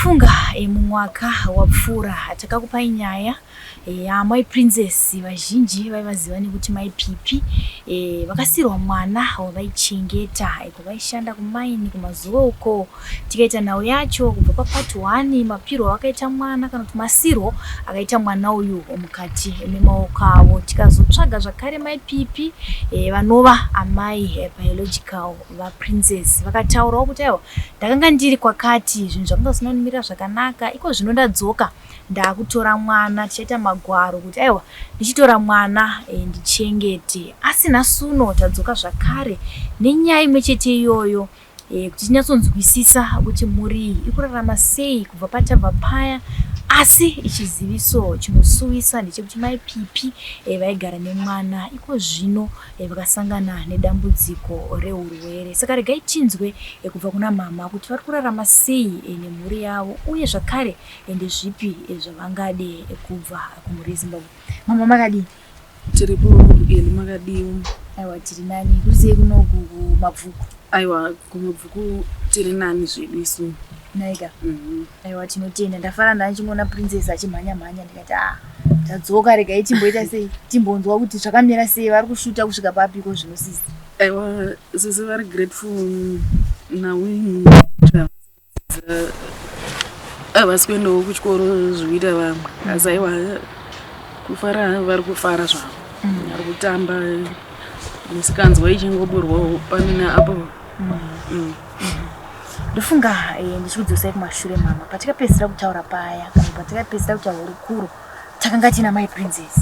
Ndofunga mumwaka wapfuura takakupai nyaya yaMai Princess, vazhinji vaivaziva nekuti Mai Pipi. Vakasirwa mwana wavaichengeta kwavaishanda kumaini kumazuva uko. Tikaita nhau yacho kubva papart 1, mapirwo avakaita mwana kana kuti masirwo akaita mwana uyu mukati memaoko avo. Tikazotsvaga zvakare Mai Pipi, vanova amai biological vaPrincess, vakataurawo kuti aiwa, ndakanga ndiri kwakati, zvinhu zvakanga zvisina kundimirira zvakanaka, iko zvino ndadzoka, ndakutora mwana, tichaita magwaro kuti aiwa, ndichitora mwana ndichengete. Asi nhasi uno tadzoka zvakare nenyaya imwe chete iyoyo, kuti tinyatsonzwisisa kuti mhuri iyi ikurarama sei kubva patabva paya. Asi chiziviso chinosuwisa ndechekuti Mai Pipi vaigara nemwana iko zvino vakasangana nedambudziko reurwere. Saka regai tinzwe kubva kuna mama kuti vari kurarama sei nemhuri yavo, uye zvakare ndezvipi zvavangade kubva kumhuri yeZimbabwe. Mama, makadii? Tiripo Eli, makadiwo? Aiwa, tiri nani. Kuri sei kunoku kuMabvuku? Aiwa, kuMabvuku tiri nani zvedu isu. Naika. Aiwa, tinotenda. Ndafara ndachimona Princess achimhanya mhanya, ndikati a, tadzoka, regai timboita sei, timbonzwa kuti zvakamira sei, vari kushuta kusvika papiko zvinosisi. Aiwa, sisi vari grateful nawe. Havasi kuendawo kuchikoro zvikuita vamwe, asi aiwa, kufara vari kufara zvavo. Vari kutamba, misikanzwa ichingoburwawo pano neapo. Ndofunga ndichikudzosai kumashure mama, patakapedzisira kutaura paya, kana patakapedzisira kutaura hurukuro, takanga tina Mai Princess.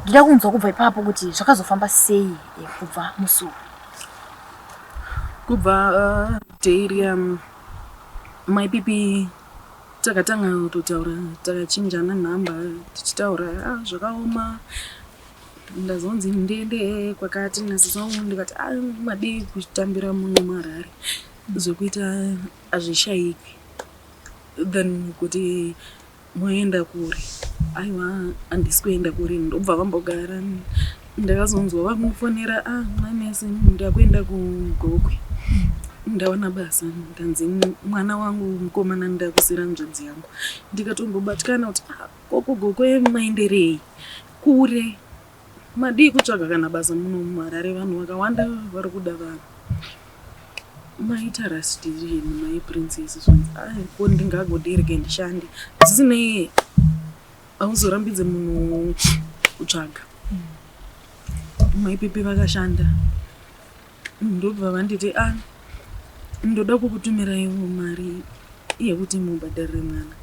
Ndoda kunzwa kubva ipapo kuti zvakazofamba sei kubva musi uyu. Kubva day Mai Pipi takatanga kutotaura, takachinjana nhamba tichitaura, ah, zvakaoma, ndazonzi ndiende kwakati nasisi wangu. Ndikati, ah, madii kutambira muno muHarare, zvekuita hazvishayikwi than kuti moenda kure. Aiwa, handisi kuenda kure. Ndobva vambogara. Ndakazonzwa vamufonera, ah, manesi, ndakuenda kuGokwe, ndawana basa, ndanzi mwana wangu mukomana ndakusira nzvadzi yangu. Ndikatombobatikana kuti, ah, koko Gokwe maenderei kure, madii kutsvaga kana basa muno muHarare, vanhu vakawanda vari kuda vanhu. Maita rash decision Mai Princess. Zvanzi, ai, ko ndingagodereke ndishande? Zvisinei, hauzorambidze munhu kutsvaga. Mai Pipi vakashanda, ndobva vanditi, a, ndoda kukutumiraiwo mari yekuti mubhadharire mwana.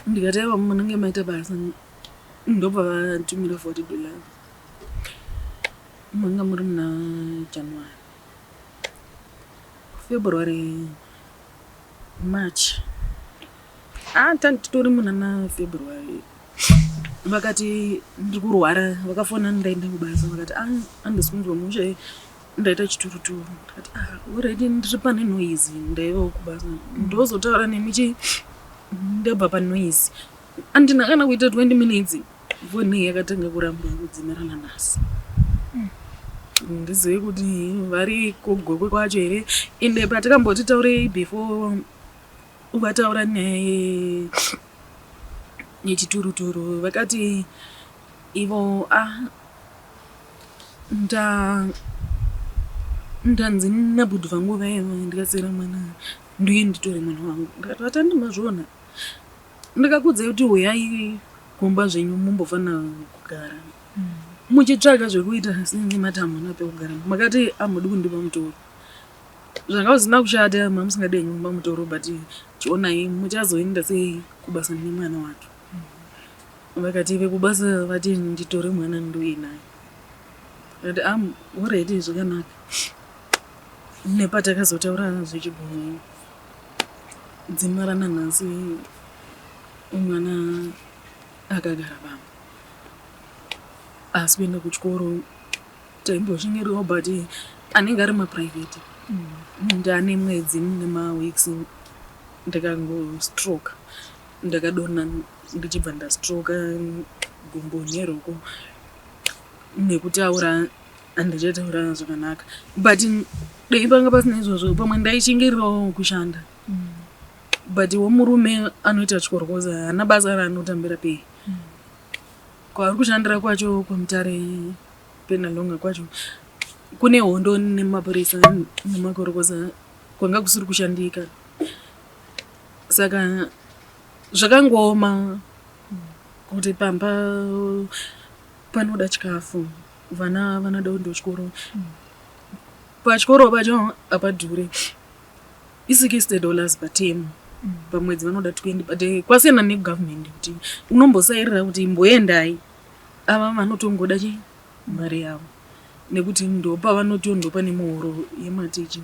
Ndikati, aiwa, munenge maita basa. Ndobva vatumira $40. Manga muri muna January, February, March, ah, titori muna na February. Vakati ndiri kurwara, vakafona ndaenda kubasa, vakati, ah, handisi kunzwa mushe, ndaita chituruturu. Ndikati, ah, already ndiri pane noise, ndaivawo kubasa, ndozotaura nemi chi ndabva panoise. Andina kana kuita 20 minutes, foni yakatanga kuramba kudzimirana. Nhasi ndizive kuti vari kuGokwe kwacho here. Ende patakamboti taurei before vataura nyaya yechituruturu, vakati ivo, ah, ndanzi nabhudhi vangu vaiva ndikasiyira mwana, nduye nditore mwana wangu. Ndikati, vatandi mazviona, ndikakudzai kuti huyai kumba zvenyu, mumbofanira kugara muchitsvaga zvekuita sinzi mati hamuna pekugara. Makati amudi kundipa mutoro, zvanga zvisina kushata, mamusingadi henyu kumupa mutoro, but chionai muchazoenda sei kubasa nemwana wacho. Vakati vekubasa vati nditore mwana ndiuye naye. Ndikati, am already, zvakanaka. Nepatakazotaura zvechibhunu, dzimara nanhasi mwana akagara pamba, asi kuenda kuchikoro taimboshingirirawo, but anenge ari maprivate. Ndane mwedzi nemaweeks ndakangostroke, ndakadonha ndichibva ndastroka gumbo neroko, nekutaura handichataura zvakanaka, but dei panga pasina izvozvo pamwe ndaishingirirawo kushanda. But womurume anoita chikorokhoza haana basa raanotambira pei. Kwaari kushandira kwacho kwaMutare Penhalonga kwacho kune hondo nemapurisa nemakorokoza kwanga kusiri kushandika. Saka zvakangooma kuti pamba panoda chikafu vana vanoda kuenda kuchikoro. Pachikoro pacho hapadhure i60 dollars paterm pamwedzi vanoda 20 but eh, kwasiyana negovernment kuti unombosairira kuti imboendai ava vanotongoda chi mari yavo nekuti ndopavanoti ndopane muhoro yematicha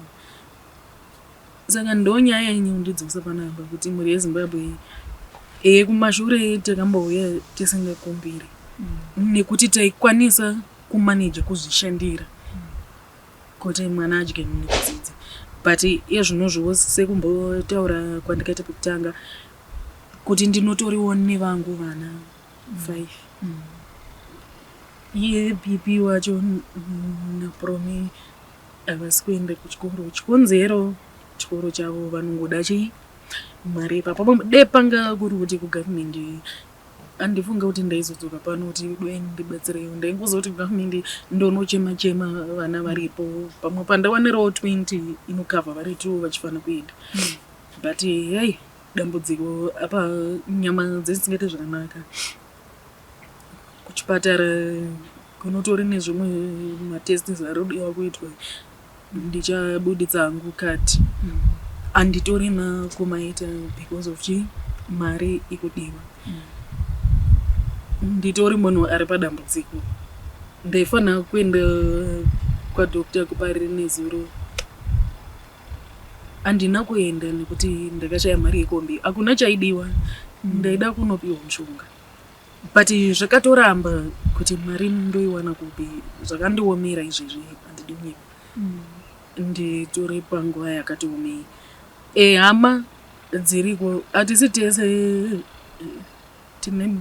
saka ndonyaya yenyu kundidzosa panapa kuti mhuri yezimbabwe e kumashure takambouya tisingakumbiri nekuti taikwanisa kumaneja kuzvishandira kuti mwana adye nekudzidza but iyezvinozviwo sekumbotaura kwandikaita pekutanga kuti ndinotoriwo nevangu vana 5 iye bp wacho napromi havasi kuenda kuchikoro chikonzero chikoro chavo vanongoda chii mari ipapo de panga kuri kuti kugovernment handifunge kuti ndaizodzoka pano kuti dai ndibatsireiwo ndaingozoti kugovernment ndonochema chema vana varipo pamwe pandawanirawo 20 inokavha vari two vachifanira kuenda but hei dambudziko apa nyama dzisingaite zvakanaka kuchipatara kunotori nezvimwe matests arikudiwa kuitwa ndichabuditsa hangu kati handitorina kumaita because of chi mari ikudiwa nditori munhu ari padambudziko ndaifanira kuenda kwadoctor kupariri nezuro handina kuenda nekuti ndakashaya mari yekombi hakuna chaidiwa ndaida kunopiwa mushonga but zvakatoramba kuti mari ndoiwana kupi zvakandiomera izvezvi handidi kunyepa nditori panguva yakati omei e hama dziriko hatisi tese tine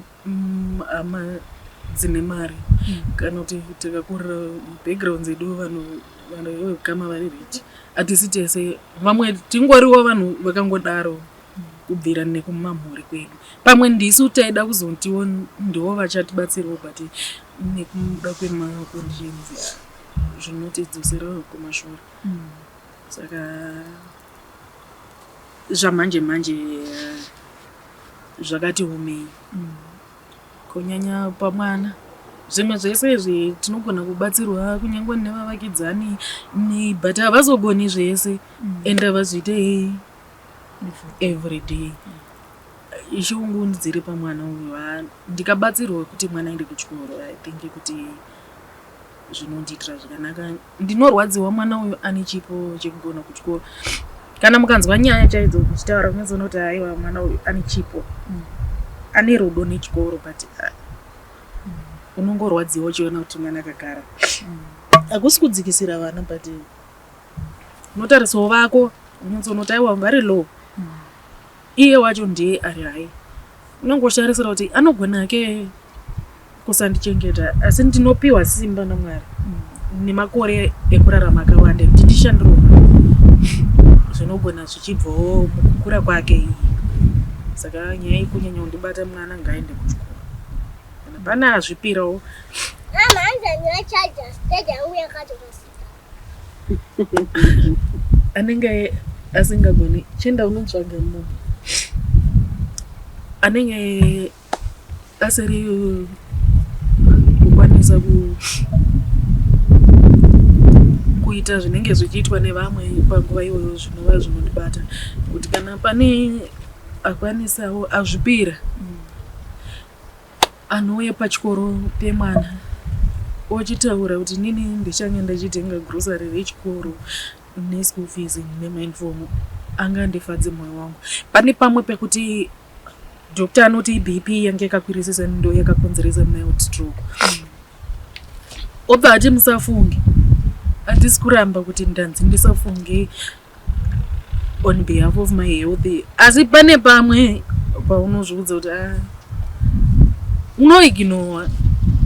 hama dzine mari kana kuti tikakurira background dzedu vanhu vanhu vekama vari rich hatisi tese vamwe tingoriwo vanhu vakangodaro kubvira nekumamhuri kwedu pamwe ndisu taida kuzotiwo ndiwo vachatibatsirawo but nekuda kwemaconditions zvinotidzosera kumashure saka zvamanje manje zvakati omei kunyanya pamwana zvimwe zvese izvi tinogona kubatsirwa kunyange nevavakidzani nei but havazogoni zvese and havazviite every day shungu dziri pamwana uyu ndikabatsirwa kuti mwana aende kuchikoro i think kuti zvinondiitira zvakanaka ndinorwadziwa mwana uyu ane chipo chekugona kuchikoro kana mukanzwa nyaya chaidzo muchitaura unozoona kuti aiwa mwana uyu ane chipo ane rudo nechikoro but unongorwadziwa uchiona kuti mwana akagara hakusi kudzikisira vana but unotarisawo vako unonzoona kuti aiwa vari low iye wacho ndiye ari high unongosharisira kuti anogona hake kusandichengeta asi ndinopiwa simba namwari nemakore ekurarama akawanda ekuti ndishandirewo zvinogona zvichibvawo mukukura kwake saka nyaya yekunyanya kundibata mwana ngaaende kuchikoro kana pane azvipirawo Mama, hanzi ndinachaja stage yangu yakatokasika. Anenge asingagoni chienda unotsvaga munhu anenge asiri kukwanisa kuita zvinenge zvichiitwa nevamwe panguva iyoyo zvinova zvinondibata kuti kana pane akwanisawo azvipira anouya pachikoro pemwana ochitaura kuti nini ndichange ndichitenga grocery rechikoro neschool fees nemauniform angandifadze mwoyo wangu pane pamwe pekuti doctor anoti bp yange yakakwirisisa ndo yakakonzeresa mild stroke obva ati musafunge handisi kuramba kuti ndanzi ndisafunge on behalf of my health asi pane pamwe paunozviudza kuti ah, unoignowa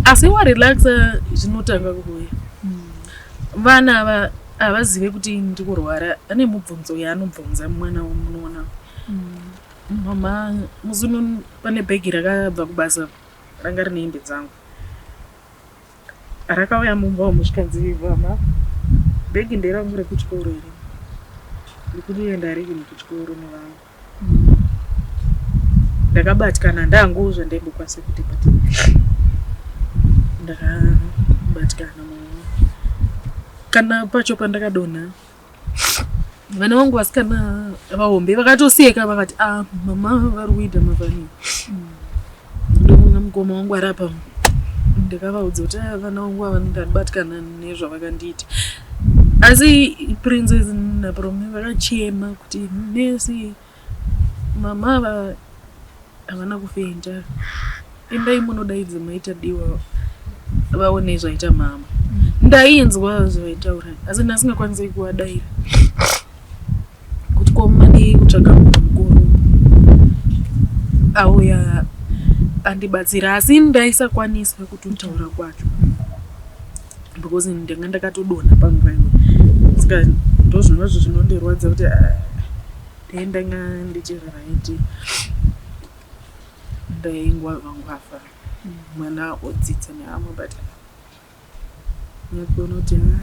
asi warelaxa zvinotanga kuuya vana ava havazive kuti ndiri kurwara ane mubvunzo yaanobvunza mwana wamunoona. Mama musi uno pane bhegi rakabva kubasa ranga rine hembe dzangu. Rakauya mumba umu zvikanzi mama bhegi nderangu rekuchikoro iri. Ndikutoenda riri kuchikoro nevamwe. Ndakabatikana ndangu zvandaimbokwanisa kuita but ndakabatikana kana pacho pandakadonha vana vangu vasikana vahombe vakatoseka vakati ah mama vari kuita mafani ndokunga mukoma wangu ari apa ndakavaudza kuti ah, vana vangu ava ndabatikana nezvavakandiita asi princess napromi vakachema kuti nesi mama ava havana kufenda endai munodaidza maitadiwa vaone zvaita mama ndainzwa zvaitaura asi ndasingakwanisi kuvadaira kuti ko madii kutsvaga munhu mukuru auya andibatsira asi ndaisakwanisa kutotaura kwacho because ndanga ndakatodonha panguva iyoyo saka ndozvinozvo zvinondirwadza kuti ah, dai ndanga ndichiri right ndaingwavha ngwavha mwana odzidza neamwe but nekuona kuti ah,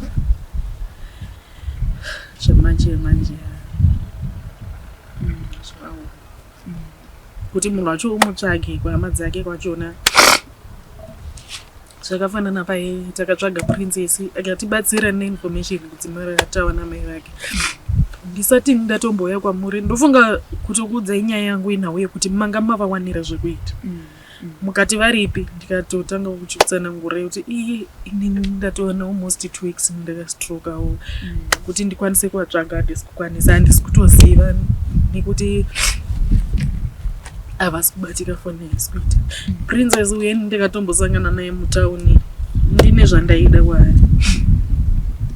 zvamanje manje zvakaoma kuti munhu wacho umutsvage kuhama dzake kwachona zvakafanana paye takatsvaga princess akatibatsira neinformation kudzimara tawana mai vake ndisati ndatombouya kwamuri ndofunga kutokuudzai nyaya yangu inhau yekuti manga mavawanira zvekuita mm. Mukati varipi ndikatotanga kuchitsanangura kuti iyi inini ndatoona almost two weeks ndakastrokawo mm. kuti ndikwanise kuvatsvaga handisi kukwanisa handisi kutoziva nekuti havasi kubatika foni haisi kuita mm. princess uye ndakatombosangana naye mutauni ndine zvandaida kwaari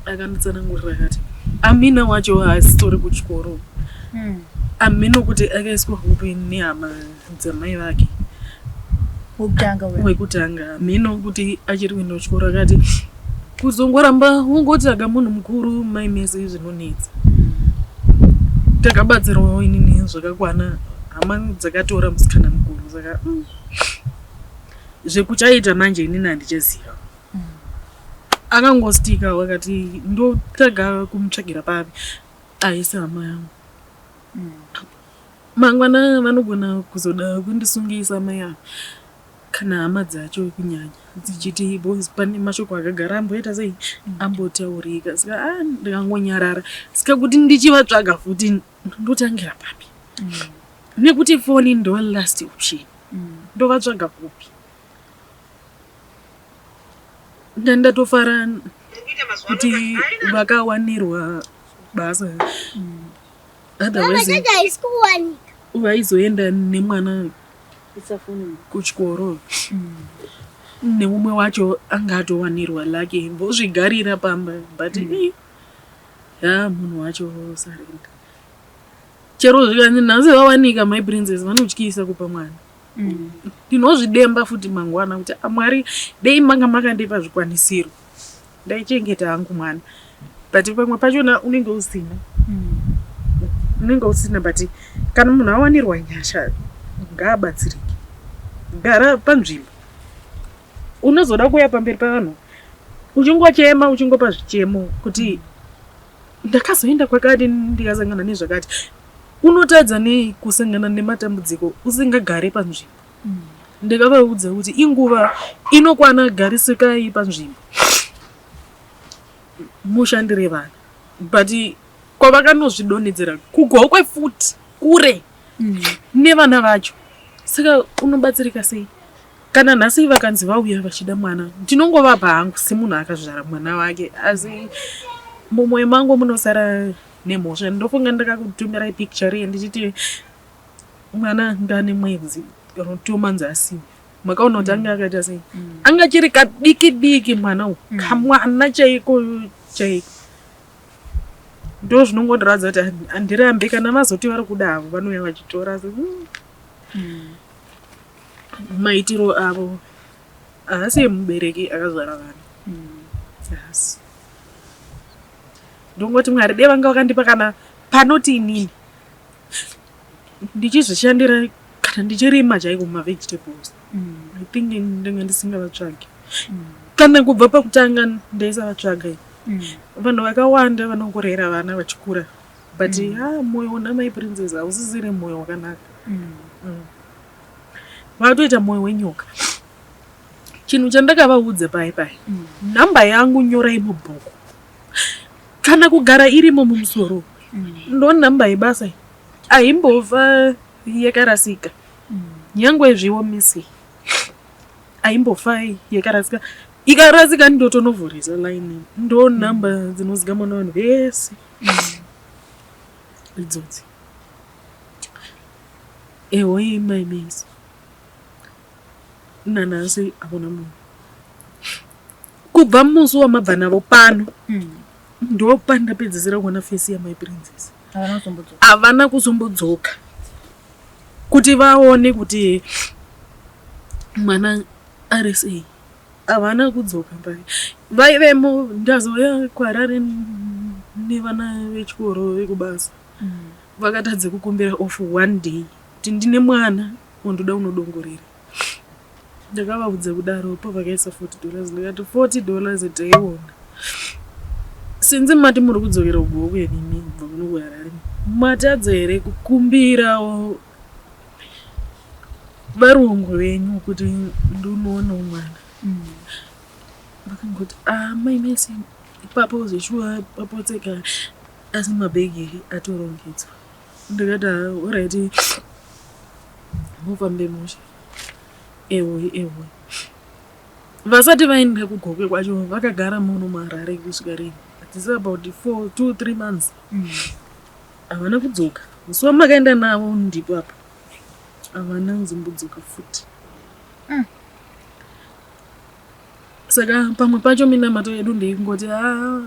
akanditsanangurira akati amina wacho haasitori kuchikoro mm. amino kuti akaiswa hope nehama dzamai vake wekutanga wekutanga mhino kuti achiri kuenda kuchikoro akati kuzongoramba wongotsvaga munhu mukuru mai mese zvinonetsa takabatsirwawo inini zvakakwana hama dzakatora musikana mukuru saka mm, zvekuchaita manje inini handichaziva mm. akangostika akati ndotaga kumutsvagira papi aisi hama yangu mm. Mangwana vanogona kuzoda kundisungisa mai ava kana hama dzacho kunyanya dzichiti boys pane mashoko akagara amboita sei ambotaurika saka ah, ndikangonyarara saka kuti ndichivatsvaga futi ndotangira papi mm. nekuti foni ndo last option mm. ndovatsvaga kupi ndandatofara kuti vakawanirwa basa mm. Otherwise vaizoenda nemwana kuchikoro mm. neumwe wacho anga atowanirwa lake vozvigarira pamba but mm. ya munhu wacho sarenda chero zvikanzi nhasi vawanika my princess vanotyisa kupa mwana mm. ndinozvidemba futi mangwana kuti ah, mwari dei manga makandipa zvikwanisiro ndaichengeta hangu mwana but pamwe pachona unenge usina mm. unenge usina but kana munhu awanirwa nyasha ngaabatsirike gara panzvimbo unozoda kuuya pamberi pavanhu uchingochema uchingopa zvichemo kuti ndakazoenda kwakati ndikasangana nezvakati unotadza nei kusangana nematambudziko usingagare panzvimbo mm. Ndakavaudza kuti inguva inokwana garisikai panzvimbo mushandire vana but kwavakanozvidonhedzera kugokwe futi kure mm. nevana vacho saka unobatsirika sei kana nhasi vakanzi vauya vachida mwana ndinongovapa hangu semunhu akazvara mwana wake asi mumwoyo mangu munosara nemhosva ndofunga ndakakutumirai picture riye ndichiti mwana ngane mwedzi or two months asiwe makaona kuti anga akaita sei mm. anga chiri kadiki diki mwana uyu mm. kamwana chaiko chaiko ndo zvinongondiratidza kuti handirambe kana vazoti vari kuda havo vanouya vachitora asi mm. mm. maitiro avo haasi emubereki akazvara vana mm. haasi ndongoti mwari dai vanga vakandipa kana panoti inini. Ndichizvishandira kana ndichirima chaiko mavegetables, I think ndinge ndisingavatsvagi. Kana kubva pakutanga ndaisavatsvaga. Vanhu vakawanda vanongorera vana vachikura, but ha, mwoyo una Mai Princess hausisiri mwoyo wakanaka. Vatoita mwoyo wenyoka. Chinhu chandakavaudza pai pai, nhamba yangu nyorai mubhuku kana kugara irimo mumusoro. Ndo nhamba yebasa iyi, haimbova yakarasika. Nyangwe zviwo misi haimbofa yakarasika. Ikarasika ndotonovhurisa line. Ndo nhamba dzinozikamwa navanhu vese idzodzi. Ehoi Mai Mesi, nanhasi hakuna munhu. Kubva musi wamabva navo pano, ndo pandapedzisira kuona face yaMai Princess. Havana kuzombodzoka? Havana kuzombodzoka kuti vaone kuti mwana ari sei. Havana kudzoka. Pai vaivemo, ndazouya kuHarare nevana vechikoro vekubasa, vakatadza kukumbira off one day kuti ndine mwana wandoda unodongorera. Ndakavaudza kudaro po vakaisa $40. Ndikati $40 taiona sinzi mati muri kudzokera kuGokwe nini kubva kuno kuHarare, matadza here kukumbirawo varungu venyu kuti ndinoonawo mwana? Vakangoti, "Ah, Mai Mesi, ipapo zveshuwa papotseka, asi mabhegi atorongedzwa." Ndikati, "Alright, mufambe mushe." Ehoi, ehoi. Vasati vaenda kuGokwe kwacho, vakagara muno muHarare kusvika rini? It's about 4, 2, 3 months. Havana kudzoka. Musi wamakaenda navo ndipo apa havana kuzombodzoka futi. Saka pamwe pacho minamato yedu ndeikungoti, "A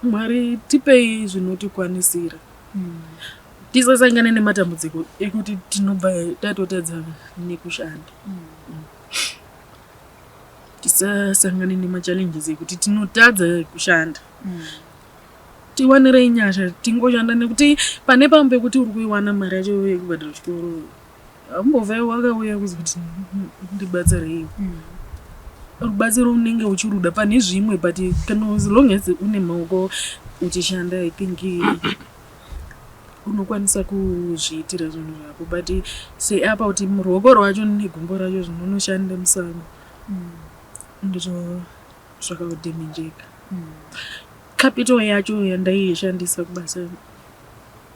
Mwari, tipei zvinotikwanisira, tisasangane nematambudziko ekuti tinobva tatotadza nekushanda, tisasangane nemachallenges ekuti tinotadza kushanda. Tiwanirei nyasha tingoshanda," nekuti pane pamwe pekuti uri kuiwana mari yacho yekubhadhara chikoro, haumbove wakauya kuzoti ndibatsirei. Rubatsiro unenge uchiruda pane zvimwe, but kana as long as une maoko uchishanda, I think unokwanisa kuzviitira zvinhu zvako. But seapa kuti ruoko rwacho negumbo racho zvinonoshanda musango, ndizvo zvakadhemenjeka. Capital yacho yandaishandisa kubasa,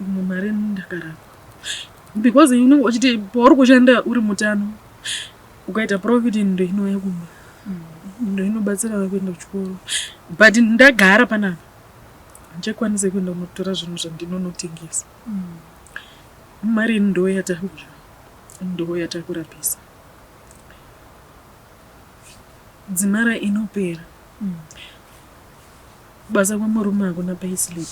imwe mari ndakarapwa, because unenge uchiti pauri kushanda uri mutano, ukaita profit ndo inouya kumba, ndo inobatsira kuenda kuchikoro. But ndagara panapa, handichakwanisi kuenda kunotora zvinhu zvandinonotengesa. Mari ndo yatakudya, ndo yatakurapisa. Dzimara inopera. Basa kwemurume hakuna payslip,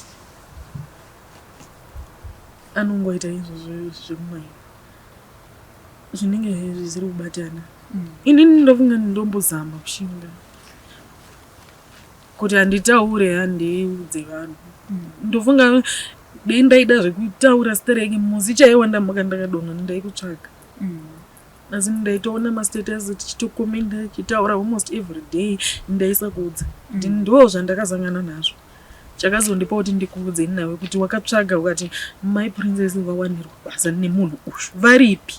anongoita izvozvo zvekumaini zvinenge zvisiri kubatana. Inini ndofunga ndombozama kushinga kuti handitaure, handiudze vanhu. Ndofunga dei ndaida zvekutaura stereki, musi chaiwo ndamuka ndakadonha ndaikutsvaga, asi ndaitoona mastatus tichitokomenda, tichitaura almost every day. Ndaisakuudza kuti ndo zvandakasangana nazvo. Chakazondipa kuti ndikuudze nawe kuti wakatsvaga ukati Mai Princess vawanirwa basa nemunhu uyu, varipi?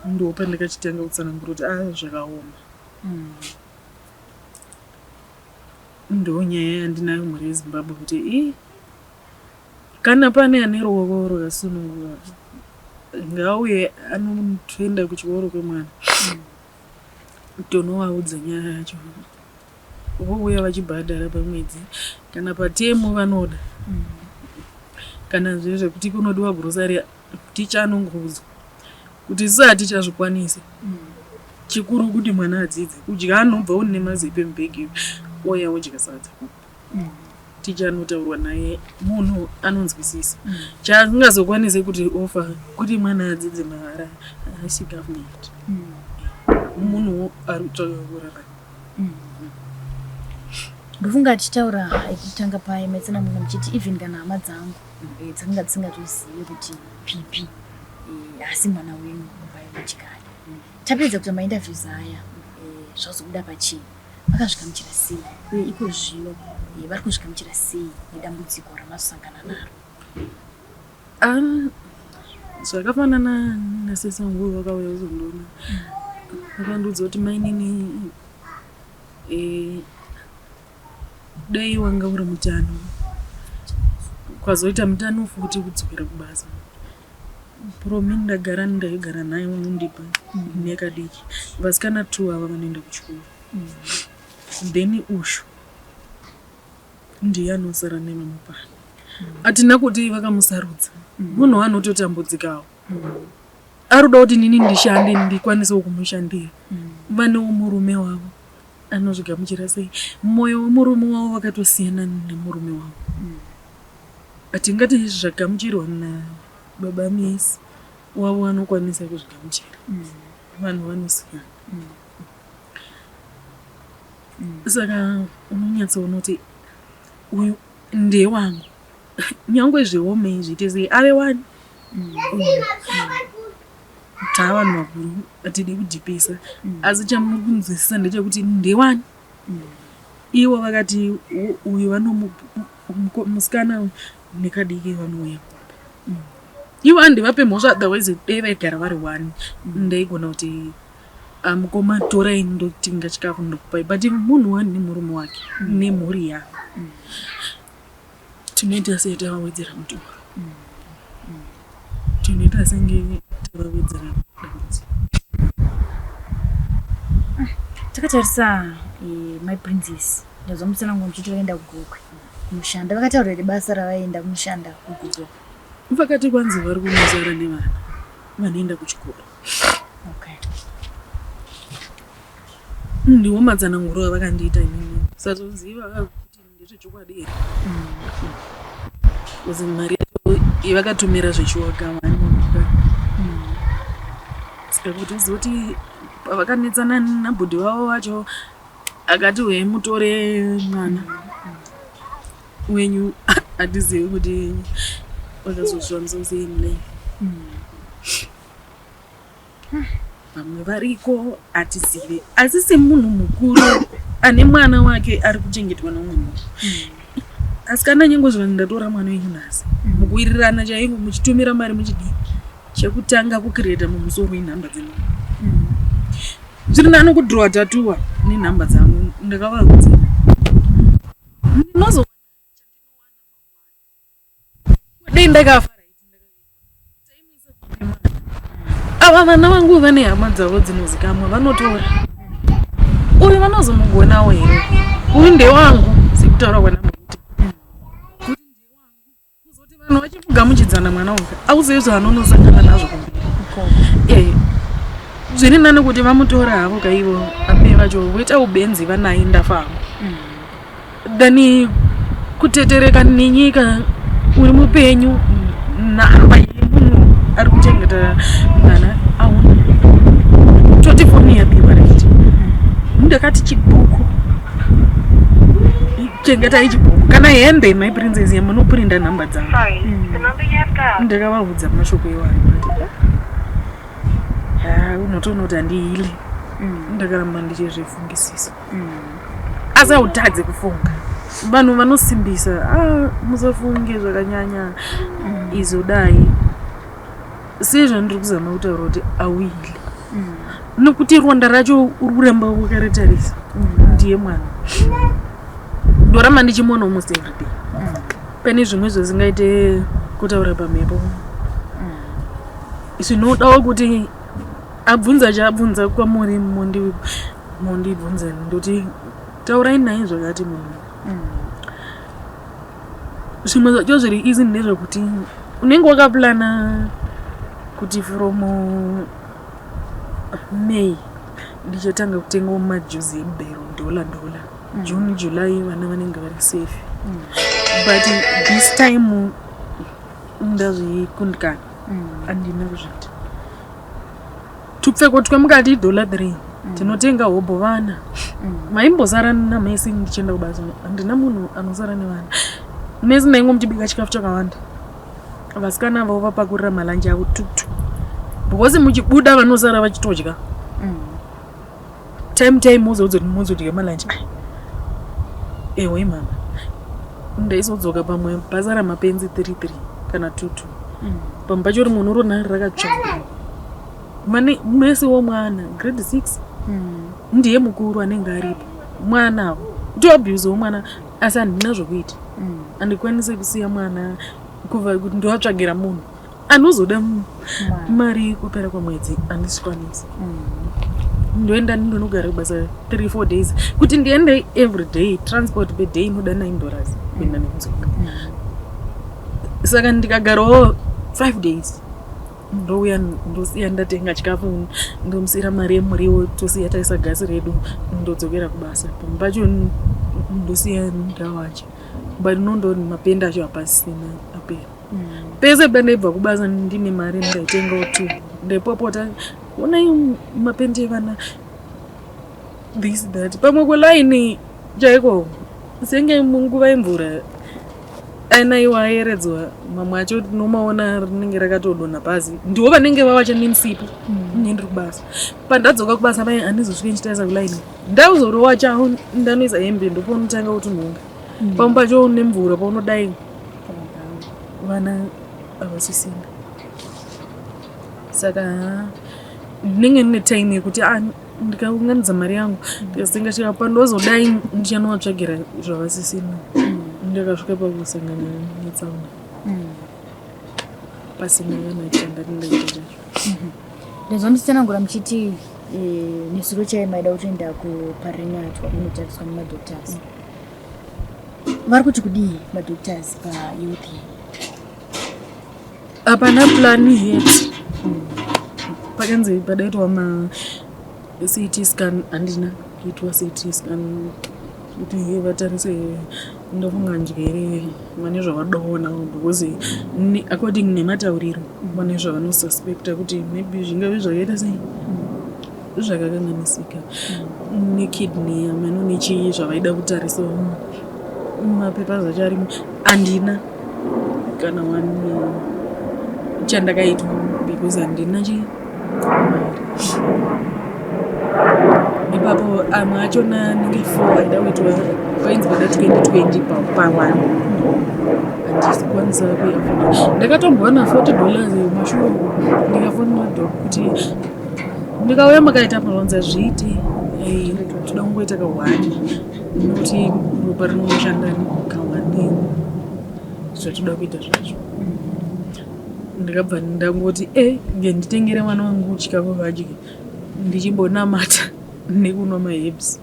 Ndo pandakachitanga kutsanangura kuti a, zvakaoma. Ndo nyaya yandinayo, mhuri yeZimbabwe, kuti i kana pane ane ruoko rwakasununguka, ngauye anotoenda kuchikoro kwemwana, tonovaudza nyaya yacho, vouya vachibhadhara pamwedzi kana patemu vanoda. Kana zviri zvekuti kunodiwa grocery, ticha anongoudzwa kuti isu hatichazvikwanisi. Chikuru kuti mwana adzidze. Kudya anobva une mazepe mubhegi, ouya odya sadza. Ticha anotaurwa naye, munhu anonzwisisa. Chaasingazokwanisi kuti ofa kuti mwana adzidze mahara, haisi government. Munhuwo ari kutsvaka kurarama. Ndofunga tichitaura ekutanga paye maitsanangura muchiti even kana hama dzangu eh, dzakanga dzisingatozive kuti PP eh, haasi mwana wenyu biologically. Tapedza kuita mainterviews aya eh, zvazobuda pachena vakazvigamuchira sei uye iko zvino eh, vari kuzvigamuchira sei nedambudziko ramazosangana naro? Zvakafanana nasisi vangu vakauya kuzondiona vakandiudza kuti mainini eh, dai wanga uri mutano kwazoita mutano futi kudzokera kubasa promi ndagara ndaigara naye unondipa nekadiki vasikana two ava vanoenda kuchikoro then ushu ndiye anosara nevamwe pano hatina kuti vakamusarudza munhu anototambudzikawo aruda kuti nini ndishande ndikwanisewo kumushandira vanewo murume wavo anozvigamuchira sei mwoyo wemurume wavo vakatosiyana nemurume wavo hatingati zvagamuchirwa nababa mesi wavo anokwanisa kuzvigamuchira vanhu vanosiyana saka unonyatsoona kuti uyu ndewangu nyangwe zviome zviite sei ave wani taa vanhu vakuru hatidi kudhipisa asi chamuri kunzwisisa ndechekuti ndewani ivo vakati uyu vanomusikana uyu nekadiki vanouya kumba ivo handivape mhosva otherwise dai vaigara vari one ndaigona kuti "Ah, mukoma torai ndotenga chikafu ndokupai but munhu wani nemurume wake nemhuri yavo tinoita sei tavawedzera mutoro tinoita senge tavawedzera dambudziko Takatarisa eh, my princess ndazwa mutsananguro muchiti vaenda kugokwe kunoshanda vakataura here basa ravaenda kunoshanda kugokwe? Vakati kwanzi vari kunosara nevana vanoenda kuchikoro. Okay. Ndiwo matsananguro avakandiita inini satoziva kuti ndezvechokwadi here kuzi mari yacho yavakatumira zvechiwaka vanoka saka kuti uzive kuti pavakanetsana nabhudhi vavo vacho akati uye mutore mwana wenyu hatizivi kuti vakazozviwanisa sei mulife vamwe variko hatizive asi semunhu mukuru ane mwana wake ari kuchengetwa neumwe munhu asi kana nyengo zvanzi ndatora mwana wenyu nhasi mukuwirirana chaiko muchitumira mari muchidii chekutanga kucreata mumusoro inhamba dzemunhu zviri nani kudhirowa tattoo nenhamba dzangu ndakavaudza ndinozowana dei ndakafa ava vana vangu vane hama dzavo dzinozikamwa vanotora uyu vanozomugonawo here uyu ndewangu sekutaura kwanamuiti kuti ndewangu kuzoti vanhu vachimugamuchidzana mwana uyu auzivi zvaanonosangana nazvo kumberi eh zviri nani kuti vamutora havo kaivo amai vacho voita ubenzi vanaye ndafa hangu than kutetereka nenyika uri mupenyu nhamba yemunhu ari kuchengeta mwana auna toti foni yabiwa right ndakati chibhuku chengetai chibhuku kana hembe my princess yamunoprinda nhamba dzangu Sorry, the number you have dialed ndakavaudza mashoko iwayo but ha unotoona kuti handiili ndakaramba ndichizvifungisisa asi hautadze kufunga vanhu vanosimbisa ah, musafunge zvakanyanya izodai sezvandiri kuzama kutaura kuti auili nokuti ronda racho uri kuramba wakaritarisa ndiye mwana ndoramba ndichimuona almost everyday pane zvimwe zvasingaite kutaura pamhepo zvinodawo kuti abvunza chaabvunza kwamuri mondibvunza ndoti taurai naye zvakati munhu zvimwe zvacho zviri easy ndezvekuti unenge wakaplana kuti from May ndichatanga kutengawo majuzi ebhero dollar dollar June July vana vanenge vari safe but this time ndazvikundikana handina kuzviita tupfeko twemukati dollar 3. Tinotenga hobho vana. Maimbosara namesi ndichienda kubasa. Handina munhu anosara nevana. Mesi maingo muchibika chikafu chakawanda. Vasikana avo vapakurira malanje avo tutu. Because muchibuda vanosara vachitodya. Time time mozoudza kuti mozodya malanje. Ewe mama. Ndaizodzoka pamwe pasara mapenzi 3 3 kana 2 2. Pamwe pacho rimwe unorona rakatsva. Mane mese womwana grade 6 ndiye mukuru anenge aripo mwana ndoabusewo mwana asi handina zvokuita. Handikwanisi kusiya mwana kuva kuti ndoatsvagira munhu anozoda mari kupera kwemwedzi, handisikwanisi. Ndoenda ndinonogara kubasa 3 4 days kuti ndiende every day. Transport per day inoda 9 dollars kuenda nekudzoka, saka ndikagarawo 5 days ndouya ndosiya ndatenga chikafu, ndomusiyira mari yemuriwo, tosiya taisa gasi redu, ndodzokera kubasa. Pamwe pacho ndosiya ndawacha, but nondoni mapenda acho hapasina, apera. Pese pandaibva kubasa ndine mari ndaitengawo two, ndaipopota, onai mapendi evana, this that. Pamwe kulaini chaiko senge munguva yemvura ainaiwa ayeredzwa, mamwe acho tinomaona rinenge rakatodonha pasi, ndiwo vanenge vavacha nemusipo. Ini ndiri kubasa, pandadzoka kubasa mai handizosvike ndichitarisa kulaini, ndazorowachawo ndanoisa hembe, ndopaunotanga kutinhonga. Pamwe pacho nemvura paunodai vana havasisina, saka ndinenge ndine time yekuti ah, ndikaunganidza mari yangu ndikatenga chikafu, pandozodai ndichanovatsvagira zvavasisina. Ndakasvika pakusangana netsaona pasina kana chandati ndaita chacho. Ndinzwa muchitsanangura muchiti nesuro chai maida kutoenda kuParirenyatwa kunotariswa nemadoctors. Vari kuti kudii madoctors pahealth? Hapana plan yet. Pakanzi padaitwa ma CT scan, handina kuitwa CT scan kuti vatarise. Ndofunga njere vane zvavadoona because according nematauriro vane zvavanosuspecta kuti maybe zvingave zvakaita sei zvakakanganisika nekidney, ameno nechii zvavaida kutarisawo. Mapepa acho arimo, handina kana one chandakaitwa because handina chi mari ipapo. Amwe achona anenge four aida kuitwa, painzi pada 2020 pa1, handisi kukwanisa kuiafforda. Ndakatombowana $40 mashure, ndikafonera doc kuti ndikauya makaita pavanza zviiti, toda kungoita ka1 nokuti ropa rinoshanda ka1 zvatoda kuita zvacho. Ndakabva ndangoti e ngenditengere mwana wangu chikafu vadye, ndichimbonamata nekunwa maherbs.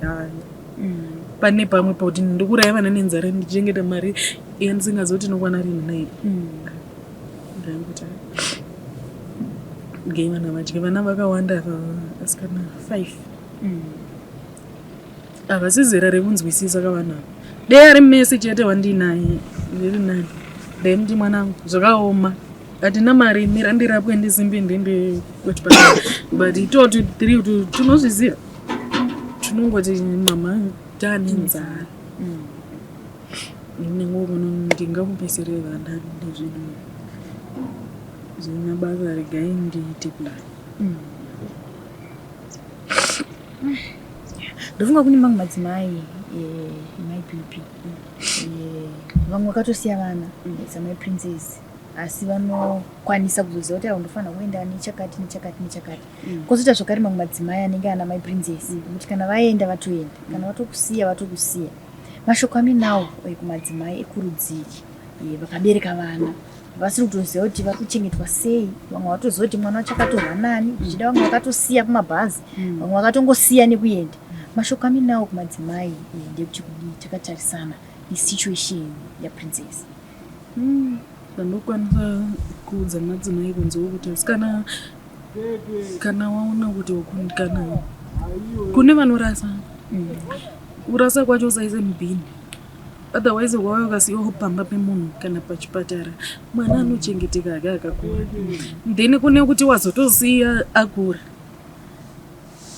Pane pamwe pakuti ndikuraya vana nenzara ndichichengeta mari yandisingazoti inokwana rini nai. Ndangoti ngei vana vadye, vana vakawanda, asikana five, havasi zera rekunzwisisa kavana ava. Dei ari mese chete wandinaye zviri nani, ndaimuti mwanangu zvakaoma, hatina mari, mira ndirapwe ndisimbe ndiende kuchipatara, but itoti three tinozviziva, tinongoti mama taane nzara nengokuno ndingakupesere vana nezvinhu zvina basa, regai ndiite plan. Ndofunga kune mamwe madzimai, mai Pipi, vamwe vakatosiya vana samai Princess, asi vanokwanisa kuzoziva kuti avo ndofanira kuenda nechakati nechakati nechakati. Kwozoita zvakare mamwe madzimai anenge ana mai Princess ekuti kana vaenda vatoenda, kana vatokusiya vatokusiya. Mashoko aminawo kumadzimai ekurudzii vakabereka vana vasiri kutoziva kuti vari kuchengetwa sei? Vamwe vatoziva kuti mwana wacho akatorwa nani, zvichida vamwe vakatosiya pamabhazi, vamwe vakatongosiya nekuenda. Mashoko aminawo kumadzimai ndekuti kudii takatarisana nesituation yaPrincess? Zvandokwanisa kuudza madzimai kunzewo kuti asikana, kana waona kuti wakundikana, kune vanorasa. Kurasa kwacho usaise mubhini, otherwise wauya ukasiyiwa pamba pemunhu kana pachipatara, mwana anochengeteka ake akakura. Then kune kuti wazotosiya akura.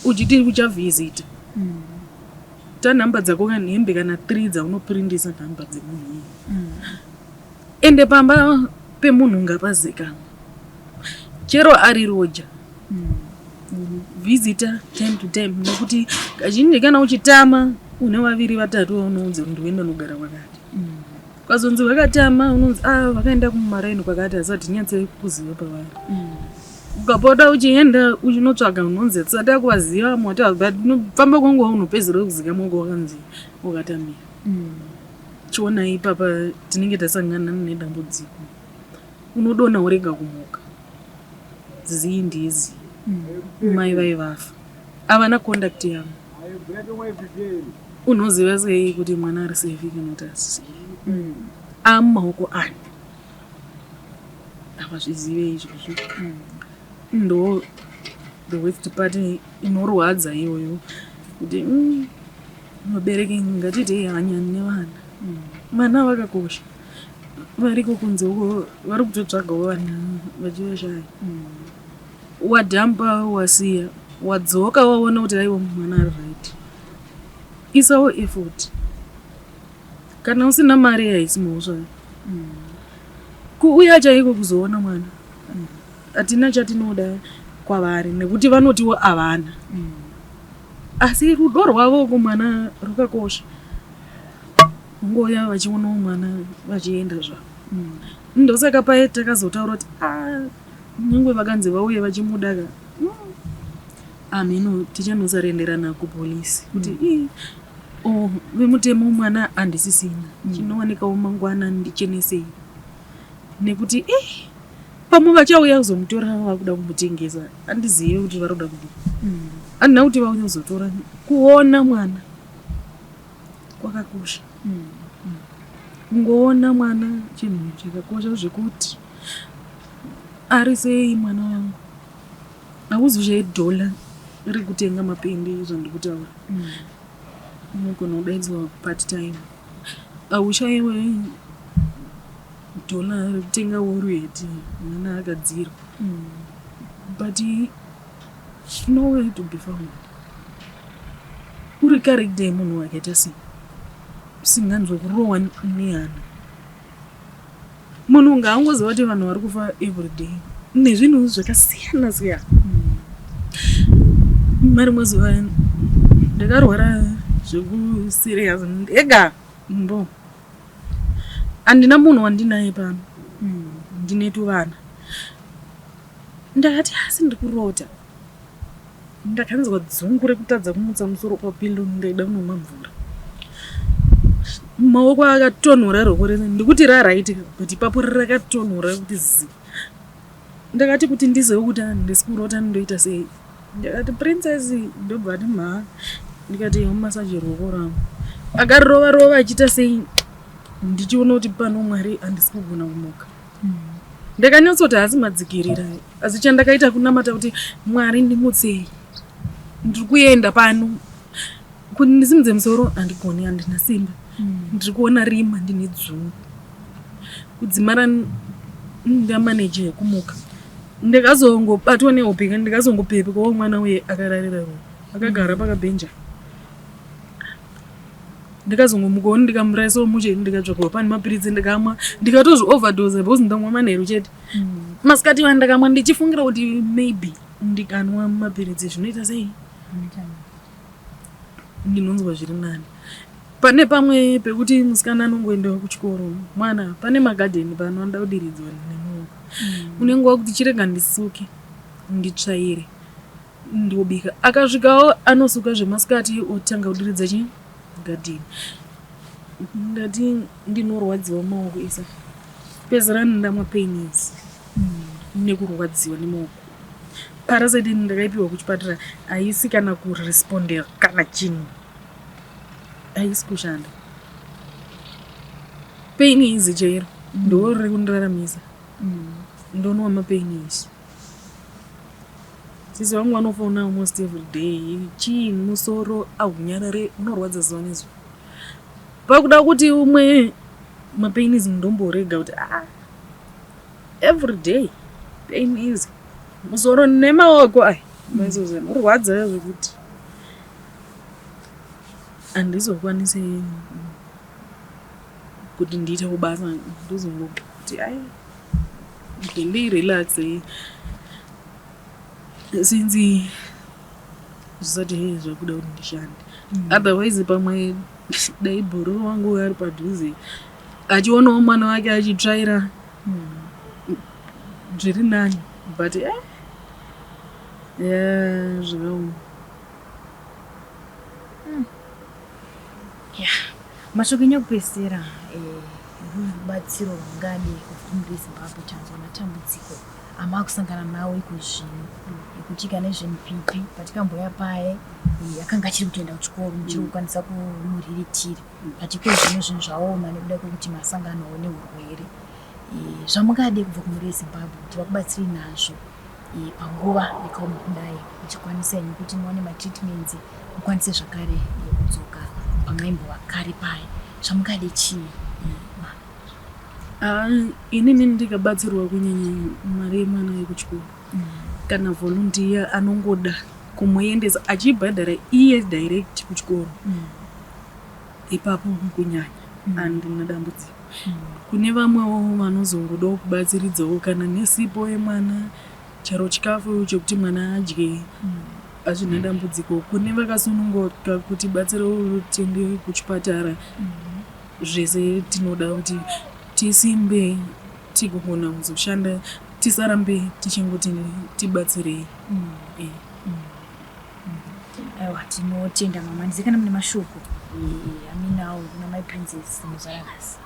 Uchiti uchavhizita. Ta nhamba dzako kana hembe kana 3 dzaunoprindisa nhamba dzemunhu iye. Ende pamba pemunhu ngapazikanwa. Chero ari roja. Visitor time to time nekuti kazhinji kana uchitama une vaviri vatatu vaunoudza kuti ndikuenda nogara kwakati. Ukazonzi vakatama unonzi ah vakaenda kumaraini kwakati asi hatinyatse kuziva pavari. Ukapota uchienda uchinotsvaga unonzi hatisati takuvaziva mota but unofamba kwenguva unopedzisira kuzikamwa kwawakanzi wakatamira. Chionai ipapa tinenge tasangana nedambudziko. Unodonha worega kumuka. Zii ndiye zii. Mai vai vafa. Havana contact yangu. Unoziva sei kuti mwana ari safe kana kuti asi safe? Amumaoko ani? Havazvizive izvozvo. Ndo the worst part inorwadza iyoyo kuti vabereki ngatiitei hanya nevana. Vana vakakosha. Variko kunze uko vari kutotsvagawo vana vachivashaya. Wadhampa wasiya wadzoka waona kuti aiwa mwana ari right. Isawo effort. Kana usina mari haisi mhosva. Kuuya chaiko kuzoona mwana. Hatina chatinoda kwavari nekuti vanotiwo havana. Asi rudo rwavo kumwana rwakakosha. Vongouya vachionawo mwana vachienda zvavo. Ndosaka paye takazotaura kuti ah nyangwe vakanzi vauye vachimuda ka. Ameno tichanosarenderana kupolisi kuti ii oh vemutemo mwana handisisina. Chinowanikawo mangwana ndichenesei. Nekuti ii pamwe vachauya kuzomutora vakuda kumutengesa. Handizive kuti vari kuda kudii. Handina kuti vauye kuzotora kuona mwana kwakakosha. Kungoona mwana chinhu chakakosha zvekuti ari sei mwana wangu. Hauzoshayi dhola rekutenga mapendi zvandikutaura. Unogona kudaidzwa part time. Haushaiwe dhola rekutenga woruheti mwana akadzirwa. But nowhere to be found. Uri character yemunhu wakaita sei? Usinganzwe kurohwa nehana. Munhu ngaangoziva kuti vanhu vari kufa everyday nezvinhu zvakasiyana siyana. Marimwe zuva ndakarwara zvekuserious ndega mbo. Handina munhu wandinaye pano. Ndine tuvana. Ndakati asi ndiri kurota. Ndakanzwa dzungu rekutadza kumutsa musoro papillow ndaida kunomwa mvura. Maoko akatonhora roko rese ndikuti raraiti but ipapo rakatonhora kuti zi. Ndakati kuti ndizive kuti handisi kurota ndoita sei. Ndakati princess ndobva ati mha ndikati massage ruoko rangu. Akarirova rova achiita sei ndichiona kuti pano Mwari handisi kugona kumuka. Ndakanyatsoti haasi madzikirira asi chandakaita kunamata kuti Mwari ndimutsei. Ndiri kuenda pano kuti ndisimudze musoro handigoni handina simba. Ndiri kuona rima ndine dzungu. Kudzimara ndamaneja yekumuka. Ndakazongobatwa nehope ndikazongopepekawo mwana uye akararira ruoko akagara pakabhenja. Ndakazongomukawo ndikamuraisawo mushe ndikatsvakawo pane mapiritsi ndikamwa ndikatozvi overdose because ndamwa manheru chete. Masikati aya ndakamwa ndichifungira kuti maybe ndikanwa mapiritsi zvinoita sei ndinonzwa zviri nani. Pane pamwe pekuti musikana anongoendawo kuchikoro mwana pane magadheni pano anoda kudiridzwa nemaoko. Unenge wakuti chirega ndisuke nditsvaire ndobika. Akasvikawo anosuka zvemasikati otanga kudiridza chii gadheni. Ndati ndinorwadziwa maoko ese. Pedzisira ndamwa pain idzi nekurwadziwa nemaoko. Paracet ndakaipiwa kuchipatara haisi kana kuresponder kana chinhu. Haisi kushanda. Pain idzi chairo ndo riri kundiraramisa. Ndonwa mapain idzi. Sisi vangu vanofona almost every day. Chii musoro ahunyarare unorwadza zuva nezuva. Pakuda kuti umwe mapain idzi ndomborega kuti ah every day pain idzi musoro nemaoko aya. Maizvozvo anorwadza zvekuti handizokwanisi kuti ndiite kubasa, ndozongoti ai ndirelaxe since zvisati zvakuda kuti ndishande. Otherwise pamwe dai bhururu wangu ari padhuze achionawo mwana wake achitsvaira zviri nani, but eh, yeah, zvakaoma. Ya, mashoko enyu ekupedzisira, rubatsiro rwungade kubva kumhuri yeZimbabwe. Tanzwa matambudziko amakusangana nawo iko zvino, ekuti kana nezvemupipi patikamboya paye, akanga achiri kutoenda kuchikoro, muchiri kukwanisa kumuriritira, but iko zvino zvinhu zvaoma nekuda kwekuti masanganawo neurwere. Zvamungade kubva kumhuri yeZimbabwe kuti vakubatsirei nazvo panguva yakaoma kudai, muchikwanisa henyu kuti muwane matreatments, mukwanise zvakare kudzoka pamaimbova kare paya, zvamungade chii, ma? Ah, inini ndikabatsirwa kunyanya mari yemwana yekuchikoro, kana volunteer anongoda kumuendesa achibhadhara iye direct kuchikoro, ipapo kunyanya handina dambudziko. Kune vamwewo vanozongodawo kubatsiridzawo kana nesipo yemwana, chero chikafu chekuti mwana adye, hazvina dambudziko. Kune vakasununguka kuti batsirawo tiende kuchipatara, zvese tinoda kuti tisimbe, tigogona kuzoshanda, tisarambe tichingoti tibatsirei. Aiwa, tinotenda mama. Ndizive kana mune mashoko aminawo kuna Mai Princess muzuva ranhasi.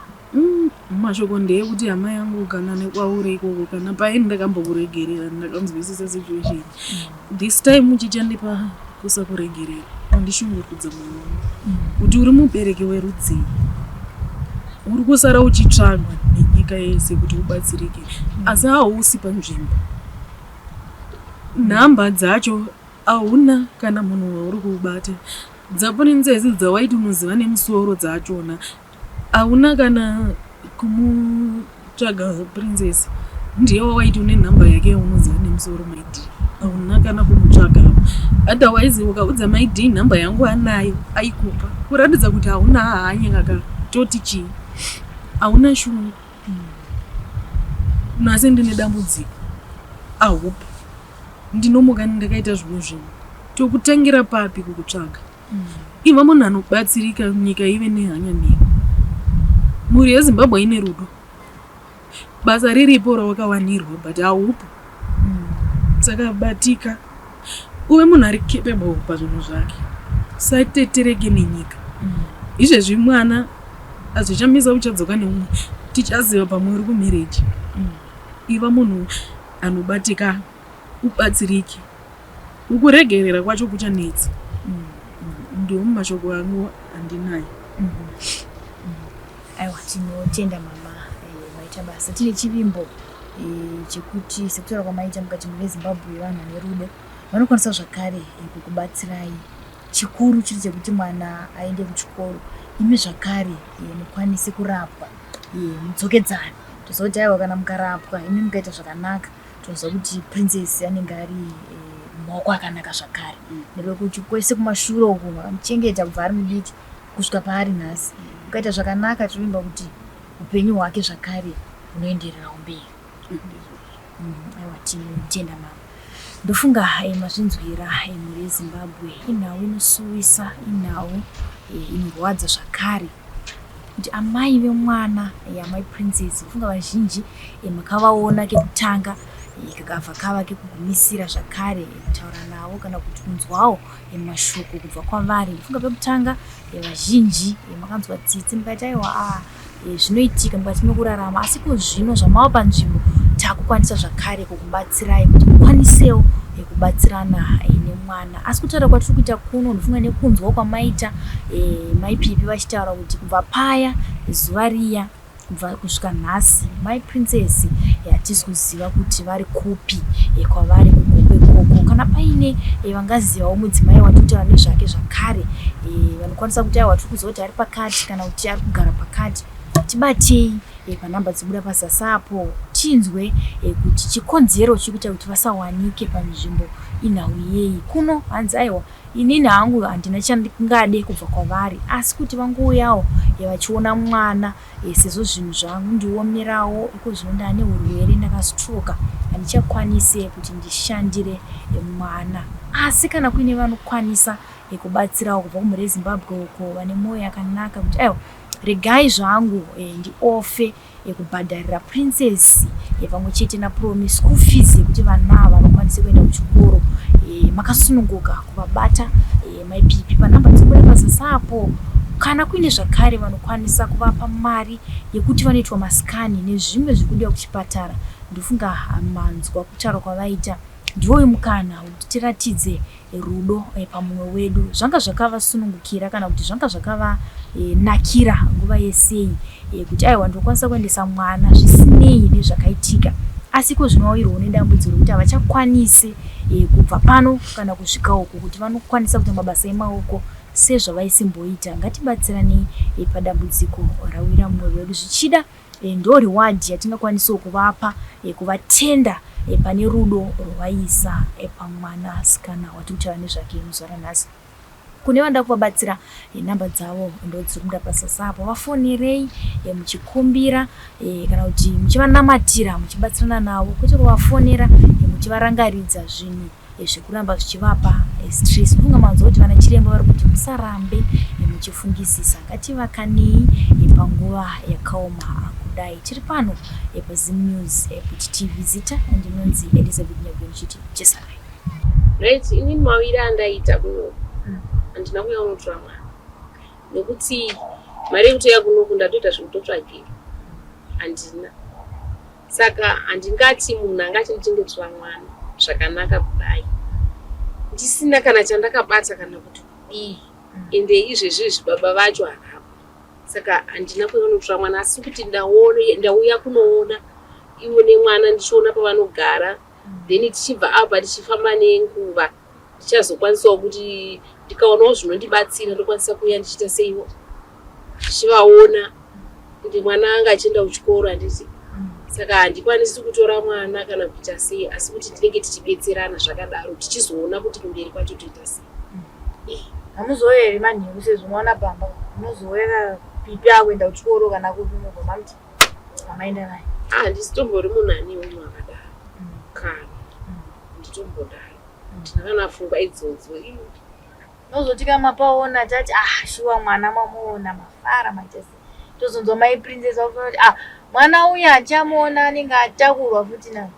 Mashoko ndeyekuti hama yangu, kana nekwauri ikoko, kana paini ndakambokuregerera, ndakanzwisisa situation. This time chichandipa kusakuregerera, wandishungurudza mwana wangu. Kuti uri mubereki werudzii uri kusara uchitsvagwa nenyika yese kuti ubatsirike, asi hausi panzvimbo, nhamba dzacho hauna, kana munhu wauri kubata dzaPrincess dzawaiti unoziva nemusoro dzachona hauna, kana kumutsvaga. Princess ndiye wawaiti une nhamba yake yaunoziva nemusoro, maid hauna kana kumutsvaga. Otherwise ukaudza maid nhamba yangu anayo, aikupa, kuratidza kuti hauna hanya. Kaka toti chii? Hauna shungu nhasi ndine dambudziko, ahupo, ndinomuka ndakaita zvimwe zvinhu, tokutangira papi kukutsvaga? Iva munhu anobatsirika, nyika ive nehanya newe. Mhuri yeZimbabwe ine rudo, basa riripo rawakawanirwa, but haupo. Saka batika, uve munhu ari capable pazvinhu zvake, satetereke nenyika. Izvezvi mwana hazvichamisa, uchadzoka neumwe, tichaziva pamwe uri kumarriage. Iva munhu anobatika, ubatsirike. Kukuregerera kwacho kuchanetsa. Ndiwo mashoko angu andinayo. Aiwa, tinotenda mama, maita basa. Tine chivimbo chekuti sekutaura kwamaita mukati, mune Zimbabwe vanhu vane rudo vanokwanisa zvakare kukubatsirai. Chikuru chiri chekuti mwana aende kuchikoro, imi zvakare mukwanise kurapwa, mudzokedzane. Toziva kuti aiwa, kana mukarapwa imi mukaita zvakanaka, toziva kuti Princess anenge ari mumaoko akanaka zvakare, nekuti kwese kumashure uku makamuchengeta kubva ari mudiki kusvika paari nhasi. Mukaita zvakanaka, tinovimba kuti upenyu hwake zvakare hunoendererawo mberi. Aiwa, tinotenda mama. Ndofunga mazvinzwira, mhuri yeZimbabwe. Inhau inosuwisa, inhau inorwadza zvakare, kuti amai vemwana, amai Princess, ndofunga vazhinji makavaona kekutanga, kakabva kava kekugumisira zvakare kutaura navo kana kuti kunzwawo mashoko kubva kwavari. Ndofunga pekutanga vazhinji makanzwa tsitsi, mukati aiwa, a zvinoitika mukati mekurarama, asi ko zvino zvamava panzvimbo, takukwanisa zvakare kukubatsirai kuti mukwanisewo kubatsirana nemwana. Asi kutaura kwatiri kuita kuno, ndofunga nekunzwa kwamaita Mai Pipi vachitaura kuti kubva paya zuva riya, kubva kusvika nhasi, Mai Princess hatisi kuziva kuti vari kupi, kwavari kuGokwe ikoko. Kana paine vangazivawo mudzimai watiri kutaura nezvake zvakare, vanokwanisa kuti aiwa, tiri kuziva kuti ari pakati kana kuti ari kugara pakati, tibatei. panhamba dzibuda pazasi apo tinzwe kuti chikonzero chiri kuita kuti vasawanike panzvimbo inhau yei. Kuno hanzi aiwa Inini hangu handina chandingade kubva kwavari asi kuti vangouyawo vachiona mwana sezvo zvinhu zvandiomerawo ikozvino ndane urwere ndakastroka handichakwanise kuti ndishandire mwana asi kana kuine vanokwanisa kubatsirawo kubva kumhuri yeZimbabwe uko vane mwoyo yakanaka kuti aiwa regai zvangu ndiofe yekubhadharira Princess pamwe chete naPromi school fees yekuti vana ava vakwanise kuenda kuchikoro. Makasununguka kuvabata mai Pipi panhamba dzinobuda pazasi apo. Kana kuine zvakare vanokwanisa kuvapa mari yekuti vanoitwa masikani nezvimwe zviri kudiwa kuchipatara, ndofunga manzwa kutaura kwavaita. Ndiwoyu mukana wekuti tiratidze rudo pamumwe wedu. Zvanga zvakavasunungukira kana kuti zvanga zvakavanakira nguva yesei kuti aiwa ndinokwanisa kuendesa mwana zvisinei nezvakaitika. Asi iko zvino vawirwawo nedambudziko rekuti havachakwanisi kubva pano kana kusvika uko kuti vanokwanisa kuita mabasa emaoko sezvavaisimboita. Ngatibatsiranei padambudziko rawira mumwe wedu. Zvichida Ndo reward yatingakwanisawo kuvapa kuvatenda pane rudo rwavaisa pamwana sikana watiri kutaura nezvake muzuva ranhasi. Kune vanoda kuvabatsira number dzavo ndodziri kubuda pasasa apo vafonerei muchikumbira kana kuti muchivanamatira muchibatsirana navo kwete kuvafonera muchivarangaridza zvinhu zvekuramba zvichivapa stress. Ndofunga manzwa kuti vana chiremba vari kuti musarambe muchifungisisa, ngativakanei panguva yakaoma kudai. Tiri pano paZim News Put TV, zita ndinonzi Elizabeth Nyagwe ndichiti chesarai. Right, inini mawiri andaita kunoku handina kuuya kunotora mwana nekuti mari yekutouya kunoku ndatoita zvekutotsvagira handina. Saka handingati munhu anga achindichengetera mwana zvakanaka kudai ndisina kana chandakabata kana kuti kudii ende izvezvi izvi baba vacho havapo saka handina kuuya kunotora mwana asi kuti ndauya kunoona ivo nemwana ndichiona pavanogara then tichibva apa tichifamba nenguva ndichazokwanisawo kuti ndikaonawo zvinondibatsira ndokwanisa kuuya ndichiita seiwo ndichivaona kuti mwana anga achienda kuchikoro handiti saka handikwanisi kutora mwana kana kuita sei asi kuti tinenge tichibetserana zvakadaro tichizoona kuti kumberi kwacho toita sei. Hamuzouya here manheru sezvo maona pamba munozouya pipi akuenda kuchikoro kana kupi mobva mamuti amaenda naye? Ah, handisitombori munhu ane unhu akadaro kana handitombodaro ndina kana pfungwa idzodzo. Nozoti kana mapaona tati ah shuwa mwana mamuona mafara maita sei tozonzwa mai princess vakuti ah mwana uya achamuona anenge atakurwa futi na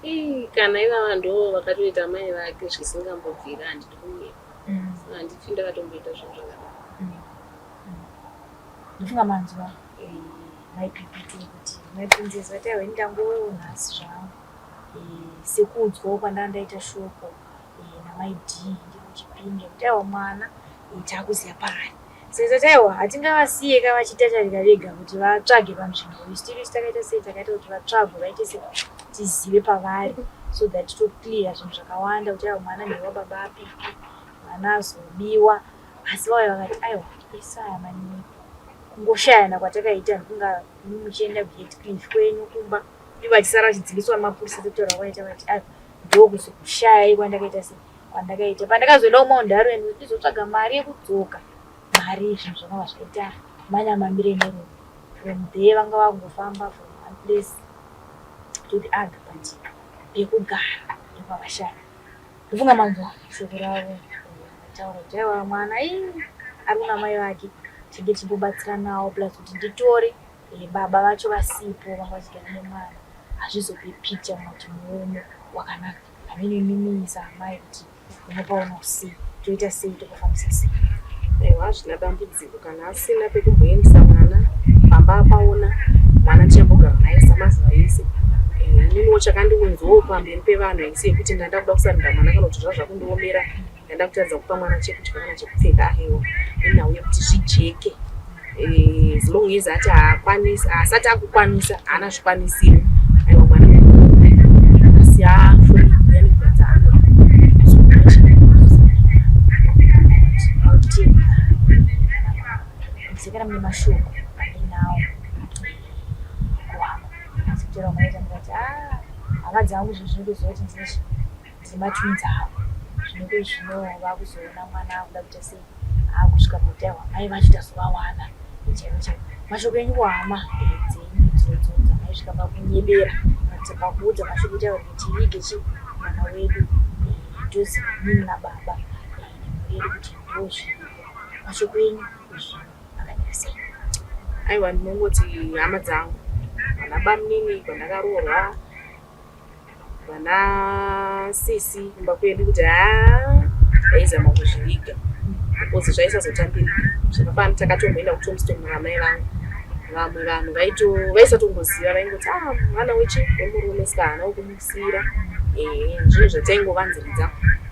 Ii, kana ivava ndo vakatoita mai vake zvisingambobvira handidi kunyepa handifi ndakatomboita zvinhu zvakadaro. Ndofunga manzwa mai PPT kuti mai princess vati aiwa ini ndangowewo nhasi zvangu sekuudzwawo kwandanga ndaita shoko namai D ndiri kuChipinge kuti aiwa mwana takuziva paari. Saka tati aiwa hatingavasiye ka vachitatarika vega kuti vatsvage panzvimbo isu tiri isu takaita sei takaita kuti vatsvagwe vaite sei tizive pavari so that toclear zvinhu zvakawanda kuti aiwa mwana ndewababa apipi mwana azobiwa asi vauya vakati aiwa isu aya manyepo kungoshayana kwatakaita ndokunga muchienda kuGate kwenyu kumba ivo vachisara vachidzingiswa nemapurisa sekutaura kwaita vati aiwa ndokuzokushayai kwandakaita sei kwandakaita pandakazoenda kuMount Darwin ndizotsvaga mari yekudzoka mari zvinhu zvakanga zvaita manyamambire nerudo from there vanga vakungofamba from one place to the other but pekugara ndopavashaya ndofunga manzwa shoko ravo vataura kuti aiwa mwana ii ari kuna mai vake tinge tichimbobatsiranawo plus kuti nditore baba vacho vasipo vanga vachigara nemwana hazvizope picture kana kuti muono wakanaka hameno imimi saamai kuti munopaonawo sei toita sei tokufambisa sei. Aiwa hazvina dambudziko kana asina pekumboendesa mwana pamba apaona mwana ndichambogara naye samazuva ese. Ininiwo chakandiunzawo pamberi pevanhu ese yekuti ndanda kuda kusarudza mwana kana kuti zvazvakundiomera ndanda kutadza kupa mwana chekudya kana chekupfeka aiwa inhau yekuti zvijeke as long as ati haakwanisi haasati akukwanisa haana zvikwanisiro aiwa mwana asi afuri kuuya nenguva dzaanoda. Ndisakara mune mashoko andinawo. Sekutaura kwamaita mukati ah hama dzangu zvinhu zvinotoziva kuti ndine ndine matwins avo. Zvinenge zvino vakuzoona mwana akuda kuita sei akusvika pakuti aiwa mai vacho tazovawana chaivo chaivo. Mashoko enyu kuhama eh, dzenyu idzodzo dzamaisvika pakunyebera pakuudza mashoko kuti aiwa tivige chi mwana wedu eh, toziva inini nababa eh, nemhuri yedu kuti ndozviripo. Mashoko enyu kuzvinhu akamira sei? Aiwa ndinongoti hama dzangu vana bamunini kwandakaroorwa vana sisi kumba kwedu kuti haa ndaizama kuzviviga because zvaisazotambirika zvakafana takatomboenda kutombstone namai vangu vamwe vanhu vaisatomboziva vaingoti ah mwana wechi wemurume saka haana wekumusiira ehe zvinhu zvataingovanziridza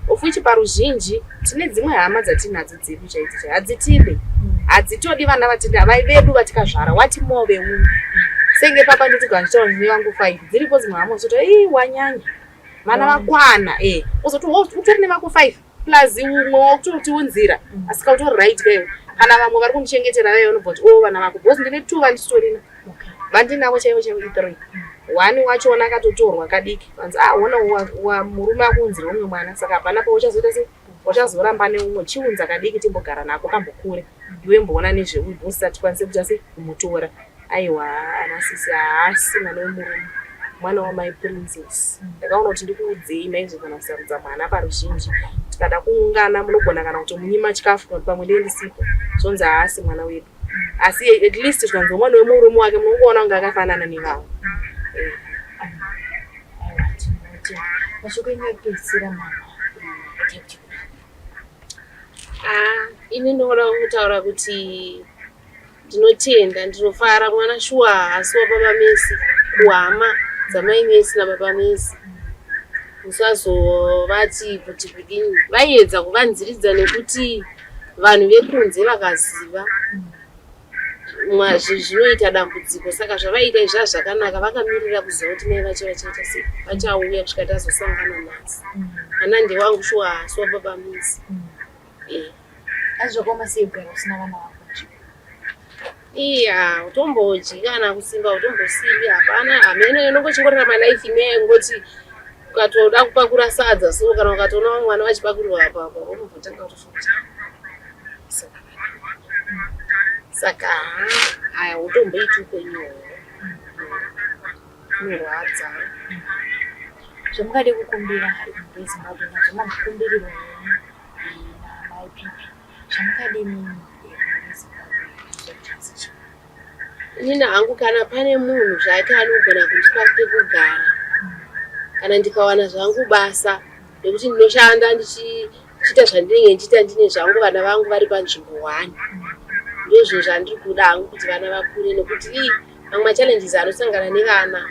of which paruzhinji tine dzimwe hama dzatinadzo dzedu chaidzo chaidzo hadzitide hadzitodi vana vatida vai vedu vatikazvara wati more veumwe senge papa ndotogara ndichitaura ndine vangu five dziripo dzimwe hama uzoti ii wanyanya vana vakwana e uzoti wo utori nevako five plus umwe wakutotiunzira asi kautori right kaiwe kana vamwe vari kundichengetera vaive vanobva kuti o vana vako because ndine two vandichitorina vandinavo chaivo chaivo ithree one wachona akatotorwa kadiki vanzi ah ona murume akuunzira umwe mwana saka hapana pauchazoita sei Uchazoramba neumwe chiunza kadiki timbogara nako kambokure iwe mboona nezveuyu because hatikwanise kuita sei kumutora. Aiwa ana sisi haasi mwana wemurume mwana wamai Princess. Ndakaona kuti ndikuudzei maizogona kusarudza mwana paruzhinji tikada kuungana munogona kana kutomunyima chikafu kana pamwe ndee ndisipo zvonzi haasi mwana wedu asi at least zvikanzi mwana wemurume wake munongoona kunge akafanana nevamwe. Eh. Aiwa tinoti mashoko enyu ekupedzisira mama ndekuti kudii? Ah, ini ndinoda kutaura kuti ndinotenda ndinofara mwana shuwa haasi wababa Messi kuhama dzamai Messi nababa Messi usazovati kuti kudini vaiedza kuvanziridza nekuti vanhu vekunze vakaziva zvinoita dambudziko saka zvavaiita izvi zvakanaka vakamirira kuziva kuti mai vacho vachaita sei vachauya kusvika tazosangana nhasi ana ndewangu shuwa haasi wababa misi eh. Asi zvakaoma sei kugara usina vana vako iya utombodyi kana kusimba utombosimbi hapana hameno inongochingorarama life imwe yekungoti ukatoda kupakura sadza so kana ukatoona vamwe vana vachipakurirwa apa apa unombotanga kutofunga saka saka aya utomboiti upenyu unorwadza zvamungade kukumbira mhuri yezimbabwe nazvo mambokumbirirwa henyu namai pipi zvamungade mimi mhuri yezimbabwe zvakuti chii Inini hangu kana pane munhu zvake anogona kundipa pekugara kana ndikawana zvangu basa nekuti ndinoshanda ndichiita zvandinenge ndichiita ndine zvangu vana vangu vari panzvimbo one ndozvinhu zvandiri kuda hangu kuti vana vakure nekuti ii mamwe machallenges anosangana nevana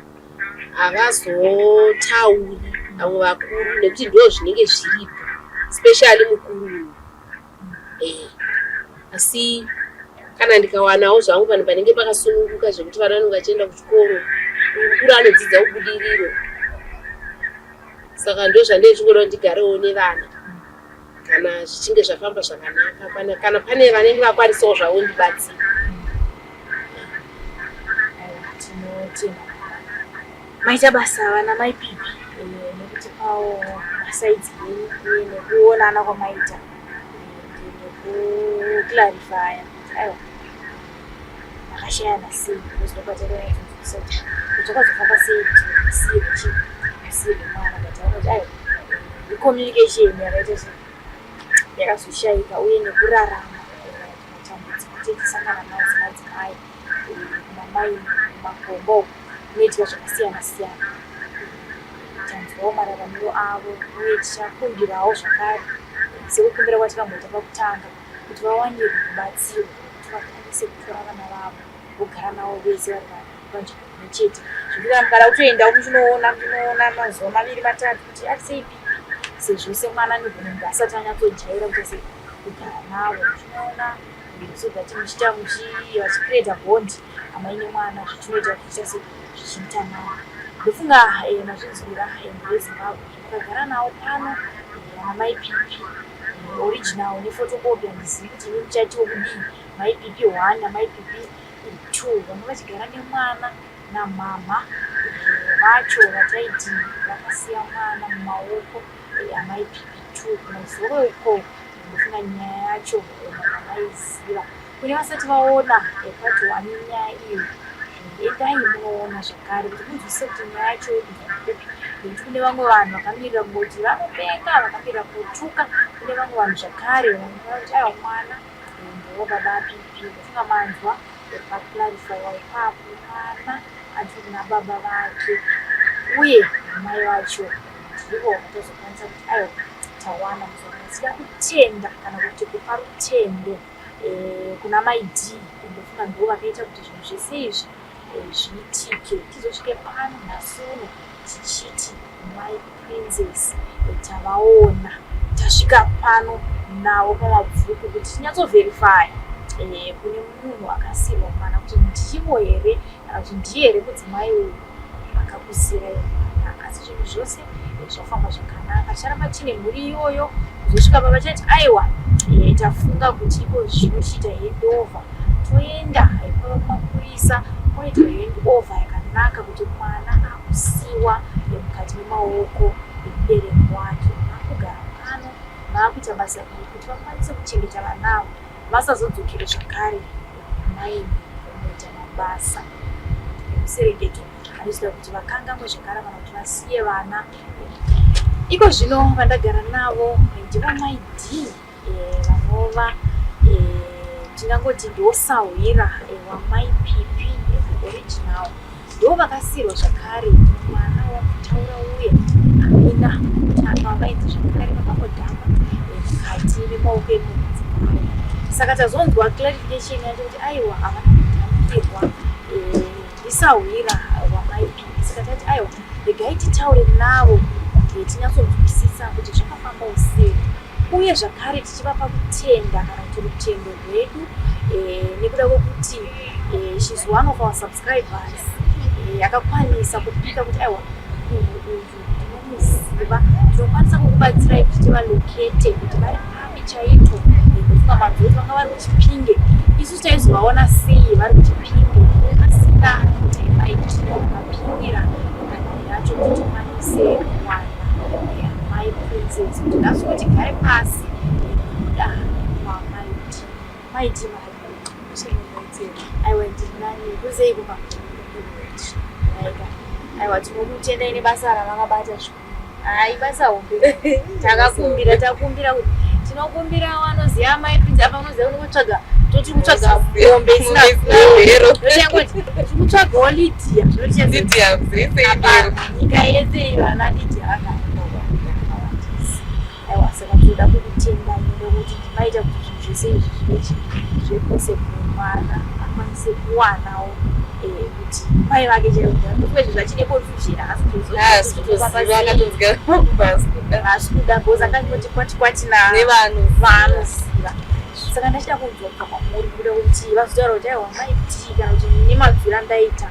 havazotauri vamwe vakuru nekuti ndo zvinenge zviripo especially mukuru uyu Eh, asi kana ndikawanawo zvangu vanhu panenge pakasununguka zvekuti vana vanenge vachienda kuchikoro mukuru anodzidza kubudiriro saka ndozvandee chingoda ndigarewo nevana kana zvichinge zvafamba zvakanaka kana pane vanenge vakwanisawo zvavo ndibatsira Maita basa vana mai Pipi eh, nekutipawo masaidzi enyu uye nekuonana kwamaita eh, nekuclarifya kuti aiwa makashayana sei because ndopatakanyatsodzivisa kuti kuti zvakazofamba sei kuti musiyirwe chii musiyirwe mwana but aona kuti aiwa eh, icommunication yakaita sei yakazoshaika uye nekurarama matambudziko atichisangana nawo semadzimai kumamai mumakomba uku kunoitika zvakasiyana siyana tanzwawo mararamiro avo uye tichakumbirawo zvakare sekukumbira kwatikamboita pakutanga kuti vawanirwe rubatsiro kuti vakwanise kutora vana vavo vogara navo vese vari panzvimbo imwe chete zvekuti kana mukada kutoenda muchinoona muchinoona mazuva maviri matatu kuti ari sei pipi sezvo semwana anogona kunge asati anyatsojaira kuti sei kugara navo muchinoona so that muchiita muchi vachicreata bond amai nemwana zvichinoita zvichiita se zvichiita navo ndofunga eh, mazvinzwira eh, mhuri yezimbabwe zvakagara navo pano eh, ana mai pipi original nephotocopy handizivi kuti imi muchatiwo kudii mai pipi one namai pipi two vanga vachigara nemwana. namhamha vacho vataiti vakasiya mwana mumaoko amai PP2 kumaZowe uko. Ndofunga nyaya yacho mama vaiziva. Kune vasati vaona part 1 yenyaya iyi, endai munoona zvakare kuti munzwisise kuti nyaya yacho iri kubva kupi, nekuti kune vamwe vanhu vakamirira kungoti vanopenga, vakamirira kutuka. Kune vamwe vanhu zvakare vanotaura kuti aiwa mwana ndewababa PP. Ndofunga manzwa paclarifyiwa ipapo, mwana atori nababa vake uye namai vacho ndivo vatozokwanisa kuti aiwa tawana muzvana. Ndichida kutenda kana kuti kupa rutendo kuna mai D, ndofunga ndivo vakaita kuti zvinhu zvese izvi zviitike tizosvike pano nhasi uno tichiti mai Princess tavaona tasvika pano navo pamabvuku kuti tinyatsoverify kune munhu akasiirwa mwana kuti ndivo here kana kuti ndiye here mudzimai uyu akakusiirai mwana. Asi zvinhu zvose zvafamba zvakanaka, ticharamba tiine mhuri iyoyo kuzosvika pavachati aiwa tafunga kuti iko zvino tichiita handover, toenda pamapurisa poitwa handover yakanaka kuti mwana akusiwa mukati memaoko emubereki wake. Vakugara pano vakuita basa iri kuti vakwanise kuchengeta vana ava vasazodzokere zvakare kumaini kunoita mabasa emuserengeto anozoita kuti vakangamwe zvakare kana kuti vasiye vana. Iko zvino vandagara navo ndivo mai D vanova tingangoti ndiwo sahwira wamai PP original, ndivo vakasiirwa zvakare mwana wakutaura uye Amina kutanga vainzi zvakare vakambodhamba mukati memaoko emudzimai. Saka tazonzwa clarification yacho kuti aiwa havana kudhambirwa, ndisahwira wamai PP. Saka tati aiwa regai titaure navo tinyatsonzwisisa kuti zvakafambawo sei, uye zvakare tichivapa kutenda kana kuti rutendo rwedu nekuda kwekuti she's one of our subscribers akakwanisa kupika kuti aiwa munhu uyu ndinomuziva, tinokwanisa kukubatsirai kuti tivalokete kuti vari papi chaipo. Ndofunga manzwa kuti vanga vari kuChipinge, isusu taizovaona sei vari kuChipinge pasina maitiro akapindira nyaya yacho kuti tikwanise kuwana mai Princess kuti nhasi kuti gare pasi nekuda kwamai D. Mai D makadii? Aiwa ndiri nani, kuzei kumba? Aika. Aiwa tinokutendai nebasa ramakabata zvikuru. Hai basa hombe. Takakumbira takumbira kuti tinokumbira wanoziva mai Prince apa unoziva unotsvaga toti kutsvaga mombe isina bhero. Toti kutsvagawo Lydia. Lydia apa nyika yese vana Lydia vakaenda. Aiwa saka tinoda kukutendai nekuti maita kuti zvinhu zvese izvi zvive zvive possible, mwana akwanise kuwanawo kuti mai vake chaivo. Ndofunga izvo zvachine confusion, haasi kutoziva, akatonzwa haasi kuda because akangoti kwati kwati nevanhu vaanoziva. Saka ndachida kunzwa kubva kwamuri kuda kuti vazotaura kuti aiwa mai D kana kuti nemadziro andaita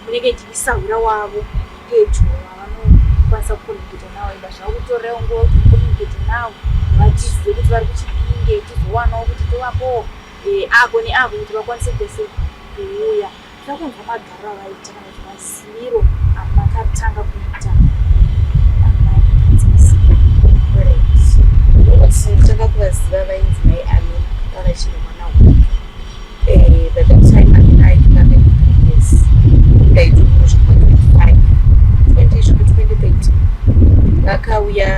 munenge ndisahwira wavo pedyo vavanokwanisa kucommunicate navo. Enda zvakutorewo nguva kuti mucommunicate navo vatizive kuti vari kuChipinge, tizowanawo kuti tovapowo ako neako kuti vakwanise kuita kuuya. Toda kunzwa magariro avaita kana kuti maziviro amakatanga kuita amai Princess. Tanga kuvaziva vainzi mai Amina vavachine mwana wavo. By that time Amina aiva 3 years, ndaitomusvika 25 20 svika 2013 vakauya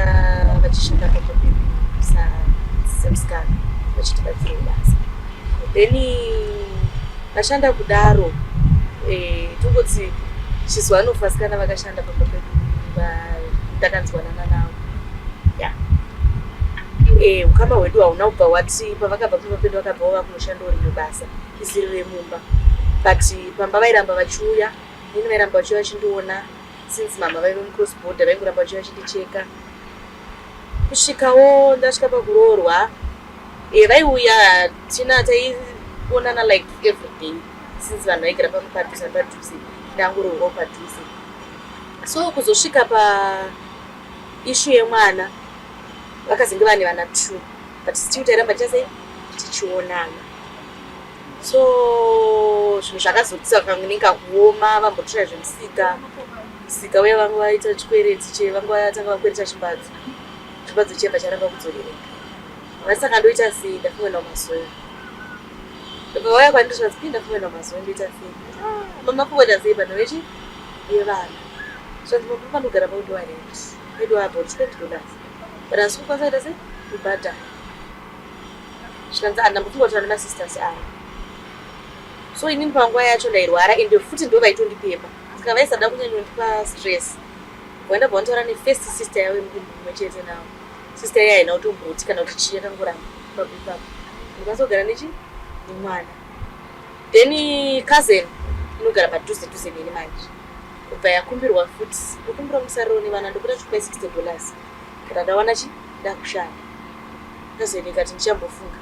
vachishanda pamba pedu semusikana vachitibatsirawo basa. Then vashanda kudaro, tongoti she's one of vasikana vakashanda pamba pedu ndakanzwanana navo. Ya, ukama hwedu hauna kubva wati pavakabva pamba pedu, vakabva vakunoshandawo rimwe basa isiri remumba, but pamba vairamba vachiuya nini, vairamba vachiuya vachindiona since mama vaive mucross border, vaingoramba vachiuya vachindicheka kusvikawo ndasvika pakuroorwa. Vaiuya tina taionana like every day since vanhu vaigara padhuze nepadhuze, ndangoroorwawo padhuze. So kuzosvika paissue yemwana vakazenge vane vana two, but still tairamba tichasei tichionana. So zvinhu zvakazotisa kanenge kakuoma vambotora zvemusika musika uya vanga vaita chikwereti che vanga vatanga vakwereta chimbadzo chimbadzo chebva charamba kudzorereka vati saka ndoita sei ndafunga kuenda kumasowe ndobva vauya kwandiri zvikanzi pii ndafunga kuenda kumasowe ndoita sei ah, mama kuenda sei pano vechi yevana zvikanzi mama panogara paudiwa rent paidiwa about $20 but asi kukwanisa kuita sei kubhadhara zvikanzi ah, ndambofunga kutaura nemasisters avo so inini panguva yacho ndairwara ende futi ndo vaitondipepa saka vaisada kunyanyondipa stress vaenda bva nefirst sister yavo yemudumbu mumwe chete navo. Sister iya haina kutomboti kana kuti chii yakangoramba ipapo ipapo ndikwanisa kugara nechi nemwana. Then cousin inogara padhuze dhuze neni manje kubva yakumbirwa futi ndokumbira musariro nevana ndokuta chikupai $60 kana ndawana chi ndakushanda. Cousin ikati ndichambofunga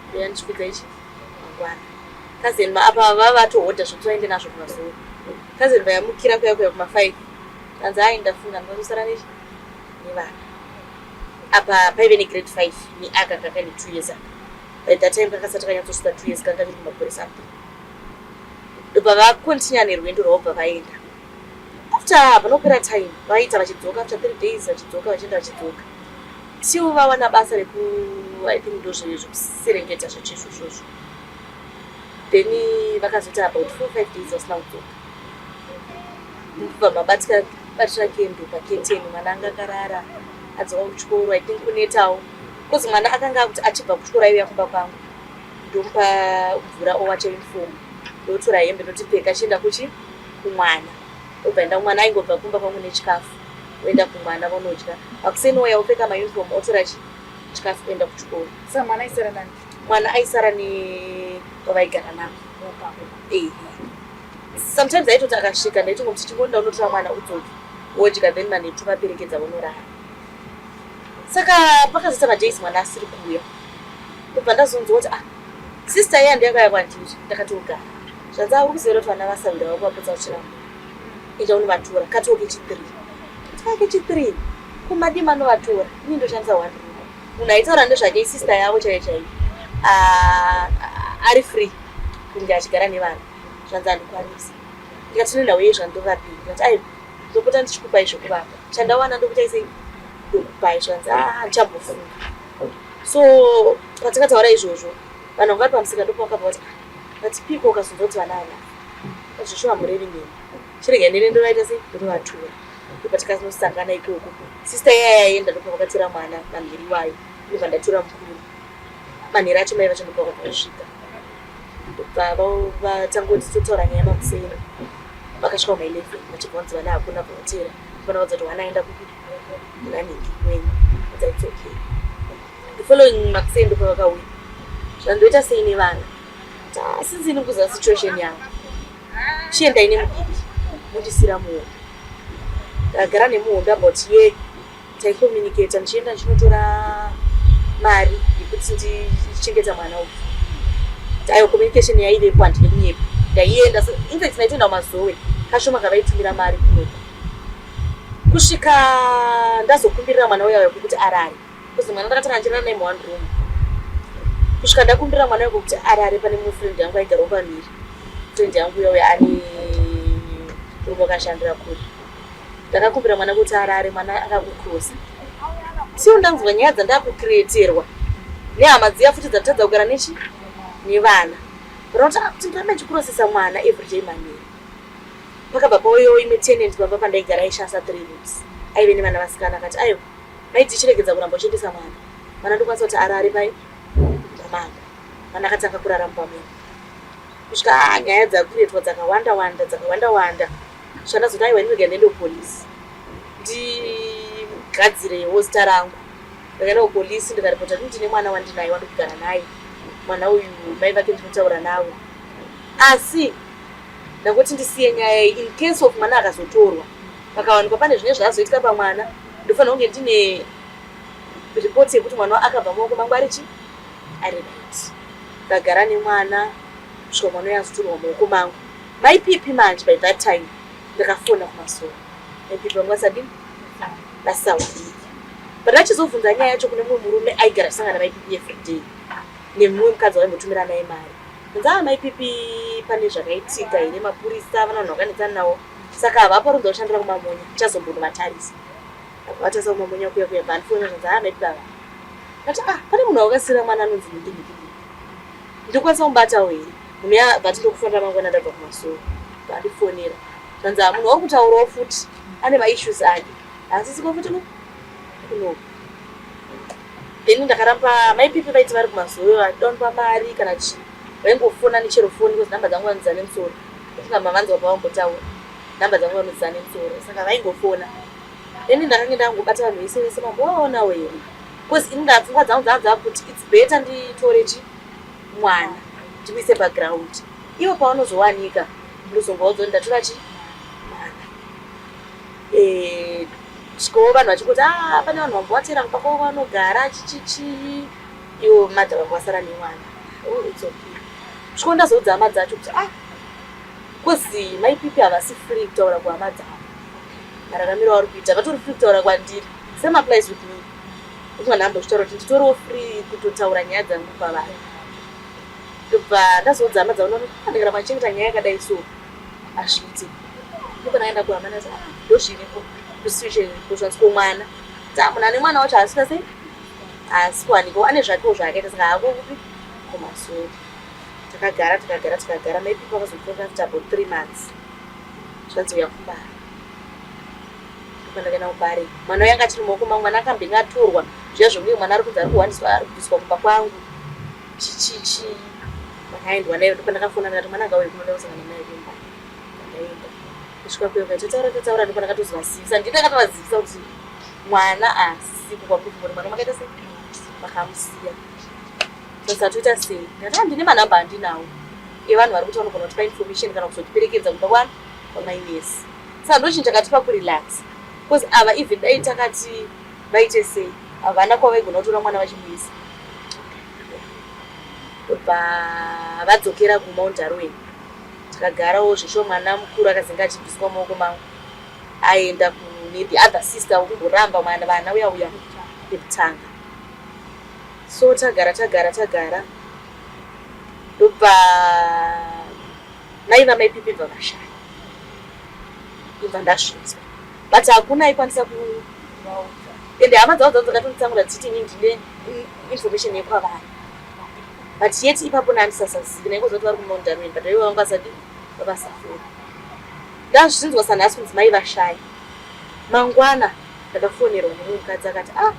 ndoya ndichikudza ichi mangwana. Cousin apa vava vatohodha zvekuti vaende nazvo kumazuva. Cousin vayamukira kuya kuya kuma 5 kanzi hai ndafunga ndinozosara nechi nevana. Apa paive negrade 5 neaka kakaine 2 years aka. By that time kakasati kanyatsosvika 2 years kanga kari kumakore something. Ndobva vakontinya nerwendo rwavo bva vaenda. After panopera time vaita vachidzoka after 3 days vachidzoka vachienda vachidzoka. Till vawana basa reku I think ndozvekuserengeta zvacho izvozvozvo. Then vakazoita about 4 5 days vasina kudzoka. Ndobva mabatika batira kendo paketeni mwana anga akarara adzoka kuchikoro I think kunetawo because mwana akanga akuti achibva kuchikoro aiuya kumba kwangu ndomupa mvura owacha uniform ndotora hembe ndotipfeka achienda kuchi kumwana obva enda kumwana aingobva kumba kwangu nechikafu oenda kumwana vonodya makuseni ouya opfeka mauniform otora chi chikafu oenda kuchikoro. Saka mwana aisara nani? Mwana aisara nevavaigara navo. Ehe. Sometimes aitoti akasvika ndaitongomuti chingonda unotora mwana udzoke wodya then manheru tovaperekedza vonorara. Saka pakazoita madays mwana asiri kuuya. Ndobva ndazonzwa kuti ah sister iya ndiyo yakauya kwandiri ndakatogara. Zvanzi ah uri kuziva kuti vana vasahwira vako vapotsa vachiramba. Enda unovatora katoo kechi3. Kaa kechi3 ko madii manovatora ini ndoshandisa one room. Munhu aitaura nezvake isister yavo chaiyo chaiyo. Ah, ari free kunge achigara nevana. Zvanzi handikwanisi. Ndikati nenhau yei zvandovapii. Ndikati aiwa ndopota ndichikupai zvekuvapa. Chandawana ndokutai sei ndokupai. Zvanzi ah ndichambofunga. So patakataura izvozvo vanhu vanga vari pamusika ndopavakabva vati ah but piko ukazonzwa kuti vana ava zveshuwa hamurevi neni. Chirega ndine ndovaita sei ndotovatora. Ndopatakazonosangana ikoko. Sister iya yaenda ndopavakatora mwana manheru iwayo. Ndobva ndatora mukuru. Manheru acho mai vacho ndopavakabva vasvika. Ndobva vatangoti totaura nyaya makuseni. Vakasvika kuma 11 vachibva vanzi vana hakuna bva vatera. Vana vaudza kuti mwana aenda kupi kuna nhingi wenyu. Vanzi it's okay. The following makuseni ndopavakauya. Zvandoita sei nevana? Since ini kuziva situation yangu. Chiendai nemudiki mondisiira muhombe. Ndakagara nemuhombe about year taicommunicata ndichienda ndichinotora mari yekuti ndichengeta mwana uyu. Aiwa communication yaivepo handidi kunyepa. Ndaienda in fact ndaitoenda kumazowe kashoma kavaitumira mari kunoku. Kusvika ndazokumbirira mwana uya kuti arare. Because mwana ndakatanga ndichirara naye muone room. Kusvika ndakumbirira mwana uya kuti arare pane mumwe friend yangu aigarawo pamhiri. Friend yangu uya uya ane murume wakashandira kure. Ndakakumbira mwana kuti arare mwana akakucrossa. Siyo ndanzwa nyaya dzandakucreaterwa nehama dziya futi dzatadza kugara nechi nevana. Panoti kuti ndirambe ndichikurosesa mwana everyday manheru. Pakabva pauyawo imwe tenant pamba pandaigara aishandisa 3 rooms. Aive nevana vasikana akati aiwa maiti chiregedza kuramba uchiendesa mwana. Mwana ndokwanisa kuti arare pai mumba mangu. Mwana akatanga kurara mumba menyu. Kusvika nyaya dzakuretwa dzakawanda wanda dzakawanda wanda. Kusvika ndazoti aiwa inini rega ndiende kupolisi. Ndigadzirewo zita rangu. Ndakaenda kupolisi ndikaripota kuti ndine mwana wandinaye wandikugara naye. Mwana uyu mai vake ndinotaura navo. Asi ndangoti ndisiye nyaya iyi in case of mwana akazotorwa pakawanikwa pane zvine zvazoitika pamwana ndofanira kunge ndine ripoti yekuti mwana akabva mumaoko mangu ari chi ari right. Ndagara nemwana kusvika mwana uyu azotorwa mumaoko mangu. Mai Pipi manje by that time ndakafona kumasowe. Mai Pipi vanga vasadini vasawaniki. But vachizobvunza nyaya yacho kune mumwe murume aigara achisangana naMai Pipi everyday nemumwe mukadzi waimbotumira naye mari. Hanzi ah mai Pipi pane zvakaitika here mapurisa vana vanhu vakanetsana navo saka havapo vari kunzi vakushandira kumamonya ndichazombonovatarisa. Vatarisa kumamonya kuya kuya bva andifonera zvanzi ah mai Pipi ava. Ndati ah pane munhu wakasira mwana anonzi nhingi nhingi nhingi. Ndokwanisa kumubatawo here? Munhu uya bva ati ndokufonera mangwana ndabva kumasowe. Bva andifonera. Zvanzi ah munhu wauri kutaurawo futi ane maissues ake. Haasisiko futi kunoku. Then ndakaramba mai Pipi vaiti vari kumazowe vaida mari kana chii. Vaingofona nechero foni because number dzangu vanodziza nemusoro. Ndofunga mavanzwa pavambotaura. Number dzangu vanodziza nemusoro. Saka vaingofona. Then ndakange ndangobata vanhu vese vese mambovaonawo here. Because ini ndapfungwa dzangu dzanga dzakuti it's better nditore chi mwana ndimuise paground. Ivo pavanozowanika ndozongovaudza kuti ndatora chi mwana. Eh, svikawo vanhu vachingoti ah pane vanhu vambovatera kumba kwavo vanogara chichichii ivo madha vangu vasara nemwana. Oh it's okay. Svikawo ndazoudza hama dzacho kuti ah cause mai Pipi havasi free kutaura kuhama dzavo. Mararamiro avari kuita vatori free kutaura kwandiri. Same applies with me. Kuti vanhu vambochitaura kuti nditoriwo free kutotaura nyaya dzangu kwavari. Ndobva ndazoudza hama dzavo ndoti ah ndikaramba ndichengeta nyaya yakadai so hazviiti. Ndipo ndakaenda kuhama ndikati ah ndozviripo ndosituation iripo zvanzi ko mwana. Kuti ah munhu ane mwana wacho haasi kuita sei? Haasi kuwanikwa ane zvakewo zvaakaita saka haako kupi kumasure. Takagara takagara takagara mai Pipi vakazotora after about 3 months. Zvanzi uya kumbare. Ndopandakaenda kumbare. Mwana uya anga achiri mumaoko mangu mwana akambenge atorwa zviya zvokunge mwana ari kunzi ari kuhwandiswa ari kubviswa kumba kwangu. Chichichi. Vakaendwa naye ndopandakafona ndikati mwana ngauye kunoda kusangana naye kumba. Ndaenda. Kusvika kuya kuya tataura tataura ndopandakatozovazivisa. Ndini ndakatovazivisa kuti mwana asisipo kwamuri kuti mwana makaita sei? Makamusiya. Sasa toita sei? Ndati ah ndine manhamba andinawo evanhu vari kuti vanogona kutipa information kana kuzotiperekedza kumba kwani kwamai Mercy. Saka ndochinhu chakatipa kurelax because ava even dai takati vaite sei havana kwavaigona kutora mwana vachimuisa. Ndobva vadzokera kuMount Darwin. Takagarawo zveshuwa mwana mukuru akazenge achibviswa mumaoko mangu aenda kune the other sister wekumboramba mwana vana uya uya pekutanga. So tagara tagara tagara ndobva mai vamai Pipi bva vashaya ndobva ndasvitswa but hakuna aikwanisa ku ende hama dzavo dzavo dzakatonditsanura dzichiti ini ndine information yekwavari but yet ipapo nandisasazivi naingoziva kuti vari kuMount Darwin but ivo vanga vasati vavasafura ndazvinzwa sanhasi kunzi mai vashaya mangwana ndakafonerwa nemumwe mukadzi akati ah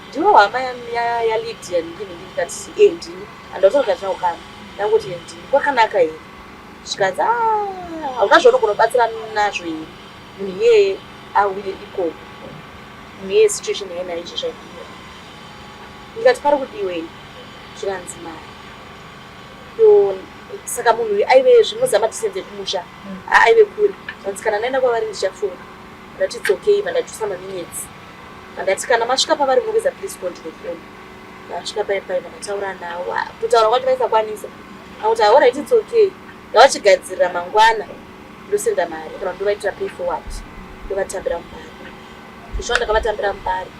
ndiwe hama yaLydia nhingi nhingi ndikati e ndini handauta kuti hatina kukama ndangoti e ndini kwakanaka here zvikanzi ah hauna zvaunogona kubatsira nazvo here munhu iyeye auye ikoko munhu iyeye situation yainayo izvo zvaidiwa ndikati pari kudiwei zvikanzi mari yo saka munhu uyu aive zvinoziva madistance ekumusha aive kure zvanzi kana ndaenda kwavari ndichafona ndati it's okay vandajusa maminutes Ndati kana masvika pavari munokuedza please go ndinofona. Ndasvika pai pai vakataura navo. Ah, kutaura kwacho vaisakwanisa. Akuti ah, alright it's okay. Ndavachigadzirira mangwana ndosenda mari kana ndovaitira pay forward. Ndovatambira mubari. Zvishuwa ndakavatambira mubari.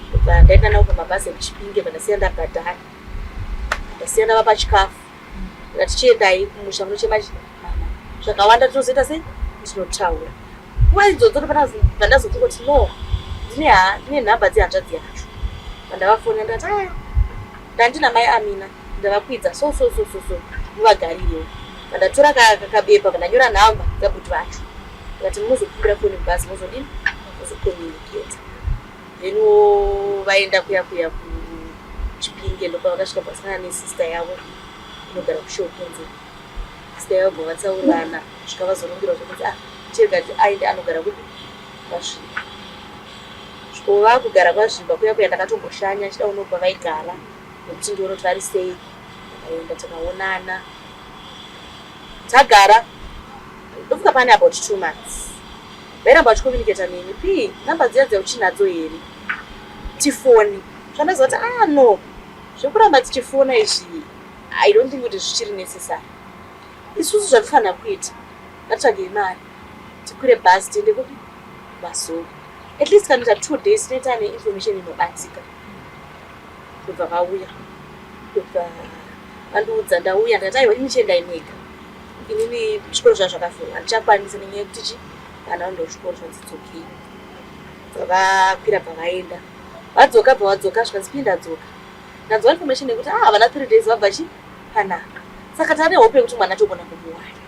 Ndobva ndaenda navo pamabhazi ekuChipinge vandasiya ndabhadhara. Ndasiya ndavapa chikafu. Ndikati chiendai kumusha munochema mama. Zvakawanda tinozoita sei? Tinotaura. Nguva idzodzo ndopandazoti kuti no ndine ha ndine nhamba dzehanzvadzi yacho. Pandavafonera ndikati ah ndandina mai Amina ndavakwidza so so so so so muvagarirewo. Pandatora kabepa pandanyora nhamba dzabhuti vacho. Ndikati munozokumbira foni mubhazi mozodini? Mozokommunicate. Then vaenda kuya kuya kuChipinge ndopavakasvika pakasangana nesister yavo inogara kuShokunze. Sister yavo bva vatsaurirana kusvika vazorongerwa zvekunzi ah chirega aende anogara kupi kwaZvimba. Sviko vakugara kwaZvimba kuya kuya ndakatomboshanya chida unobva vaigara nekuti ndione kuti vari sei. Takaenda takaonana tagara ndofunga pane about 2 months. Vairamba vachicommunicata neni p number dziya dziya uchinadzo here tifoni zvandaziva kuti ah no zvekuramba tichifona izvi I don't think kuti zvichiri necessary isusu zvatifanira kuita ngatitsvagei mari tikwire bhazi tiende kupi kumasoro at least kanoita 2 days tinoita neinformation inobatika ndobva vauya ndobva Vandiudza ndauya ndikati aiwa imi chiendai mega. Inini chikoro zvaa zvakavhurwa handichakwanisi nenyaya yekuti chi vana vanoenda kuchikoro zvanzi it's okay. Bva vakwira bva vaenda. Vadzoka bva vadzoka zvikanzi pii ndadzoka. Ndanzwa information yekuti ah havana 3 days vabva chi panapa. Saka tane hope yekuti mwana togona kumuwana.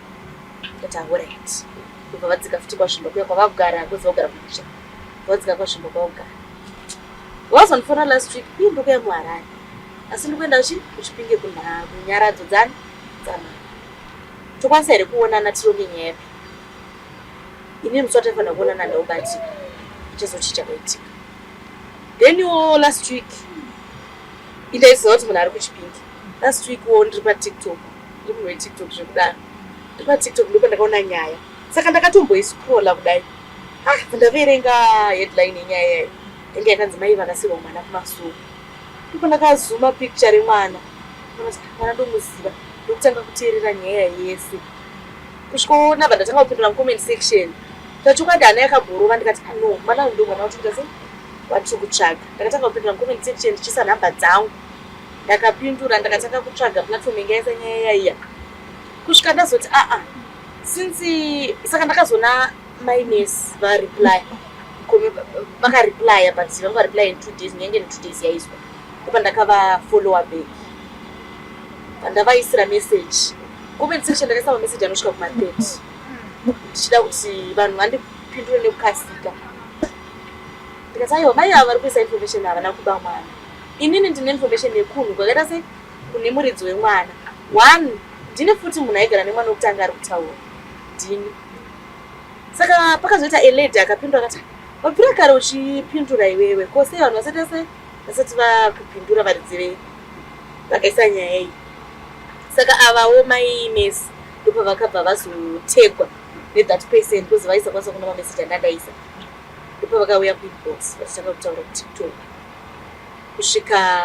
Ndikati alright. Ndobva vadzika futi kwaZvimba kuya kwavakugara because vagara kumusha. Vadzika kwaZvimba kwavakugara. Vazondifona last week pii ndokuya muHarare. Asi ndikuenda chi kuChipinge kunyaradzo dzani dzamai. Tokwanisa here kuonana tironge nyaya yapi? Inini musi wataifanira kuonana ndaubatika. Chezoti chakaitika. Then wo last week indaiziva kuti munhu ari kuChipinge. Last week wo ndiri paTikTok. Ndiri munhu weTikTok zvekudaro. Ndiri paTikTok ndipo ndakaona nyaya. Saka ndakatomboiscrolla kudai. Ah, ndaverenga headline yenyaya yayo. Yange yakanzi mai vakasirwa mwana kumasuo. Ndipo ndakazuma picture remwana. Mwana ndomuziva. Ndokutanga kuteerera nyaya yese. Kusvikoona bva ndatanga kupindura mucomment section. Tachokwadi hana yakagorova ndikati ah, no mwana uyu ndo mwana watiri sei watiri kutsvaga. Ndakatanga kupindura mucomment section ndichiisa nhamba dzangu. Ndakapindura ndakatanga kutsvaga platform inge yaisa nyaya yaiya. Kusvika ndazoti aa ah, ah, since saka ndakazoona mai Messi vareply vakareplya but vanga vareply in 2 days nyange in 2 days yaiswa ndopa ndakava follower back pandavaisira message comment section ndakaisa mamessage anosvika kuma 30 ndichida kuti vanhu vandipindure nekukasika. Ndikati aiwa mai ava vari kuisa information havana kuba mwana. Inini ndine information yekunhu kwakaita sei kune muridzi wemwana. One ndine futi munhu aigara nemwana wekutanga ari kutaura ndini. Saka pakazoita a lady akapindura akati wabvira kare uchipindura iwewe ko sei vanhu vasati sei vasati vakupindura varidzi vei vakaisa nyaya iyi. Saka avawo mai Messi ndopavakabva vazotegwa nethat person because vaisakwanisa kuona mameseji andandaisa. Ndopavakauya kuinbox vachitanga kutaura kuTikTok kusvika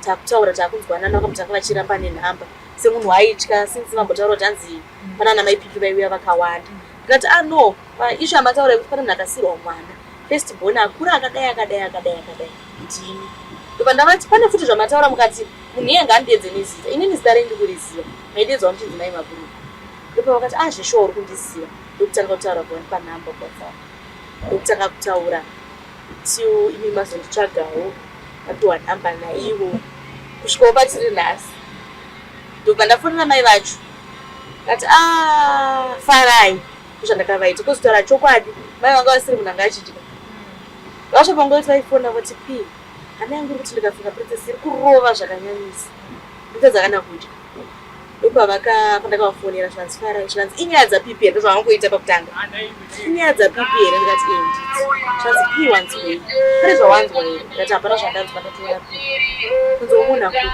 takutaura takunzwanana vakamutanga vachiramba nenhamba semunhu aitya since vambotaura kuti hanzi pana ana mai Pipi vaiuya vakawanda. Ndikati ah no ishu amataura yekuti pane munhu akasirwa mwana first born akura akadai akadai akadai akadai ndini. Ndobva ndavati pane futi zvamataura mukati munhu iye ngaandiedze nezita inini zita renyu ndikuriziva maidedzwa muchinzi mai Mabhurugu. Ndopavakati ah zveshuwa uri kundiziva ndokutanga kutaura kuvandipa nhamba kuWhatsApp ndokutanga kutaura till imi mazonditsvagawo vapiwa nhamba naivo kusvikawo patiri nhasi. Ndobva ndafonera mai vacho ndikati ah farai ndozvandakavaita kuzitaura chokwadi mai vanga vasiri munhu anga achidya. Vasvika panguva yekuti vaifona voti pii hana yangu iri kuti ndikafunga princess iri kurova zvakanyanyisa ndotadza kana kudya. Ndopavaka pandakavafonera zvikanzi farai zvikanzi inyaya dzaPipi here ndozvavangoita pakutanga. Inyaya dzaPipi here ndikati eh nditi. Zvikanzi pii wanzwei? Pane zvawanzwa here? Ndikati hapana zvandanzwa ndatoona pii. Kunzi wamuona kupi?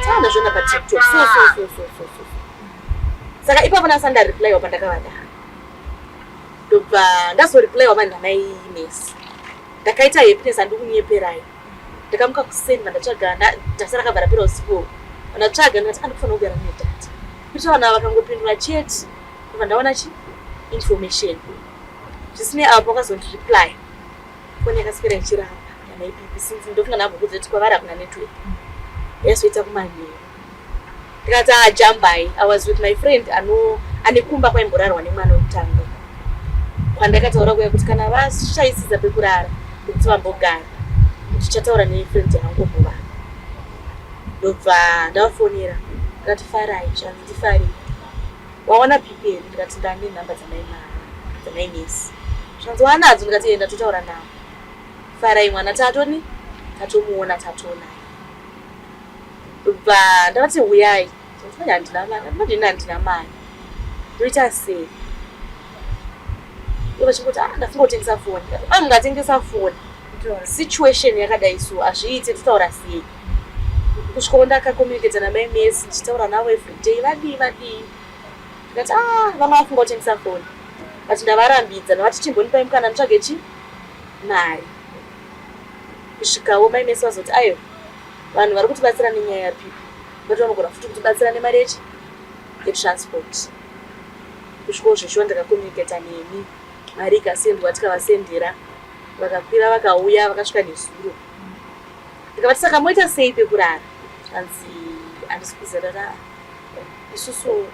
Taona zviona paTikTok so so so so so so. Saka ipapo ndasati ndareplywa pandakavadaro. Ndobva ndazoreplywa manje namai Messi. Ndakaita happiness handikunyeperai. Ndakamuka kuseni vandatsvaga data rakabva rapera usiku uhu. Vandatsvaga ndikati andikufanira kugara ndine data. Kuitira vanhu ava vakangopindura chete ndobva ndawana chi information. Zvisinei apo vakazondireply. Foni yakaswera ichiramba yamai Pipi since ndofunga ndambokuudza kuti kwavari hakuna network. Yazoita kumanheru. Ndikati ah jambai. I was with my friend ano ane kumba kwaimborarwa nemwana wekutanga. Kwandakataura kuya kuti kana vashaisisa pekurara pekuti vambogara ndichataura nefriend yangu muvanhu. Ndobva ndavafonera ndikati farai zvanzi ndifarei. Wawana Pipi here? Ndikati ndane nhamba dzamai Messi. Zvanzi wanadzo? Ndikati enda totaura navo. Farai mwana tatoni tatomuona tatonaye. Ndobva ndavati huyai. Manje handina mari. Manje ini handina mari. Ndoita sei? Ivo vachingoti ah ndafunga kutengesa foni. Ah mungatengesa foni. Situation yakadai so hazviite totaura sei? Kusvikawo ndakacommunicata namai Messi ndichitaura navo everyday vadii vadii. Ndikati ah vanga vafunga kutengesa foni. But ndavarambidza ndavati chimbonipai mukana nditsvage chi mari. Kusvikawo mai Messi vazoti ayo vanhu vari kutibatsira nenyaya yaPipi but vanogona futi kutibatsira nemari yechi yetransport. Kusvikawo zveshuwa ndakacommunicata nemi mari ikasendwa tikavasendera vakakwira vakauya vakasvika nezuro. Ndikavati saka moita sei pekurara? Zvikanzi Handisi kuziva tata isusu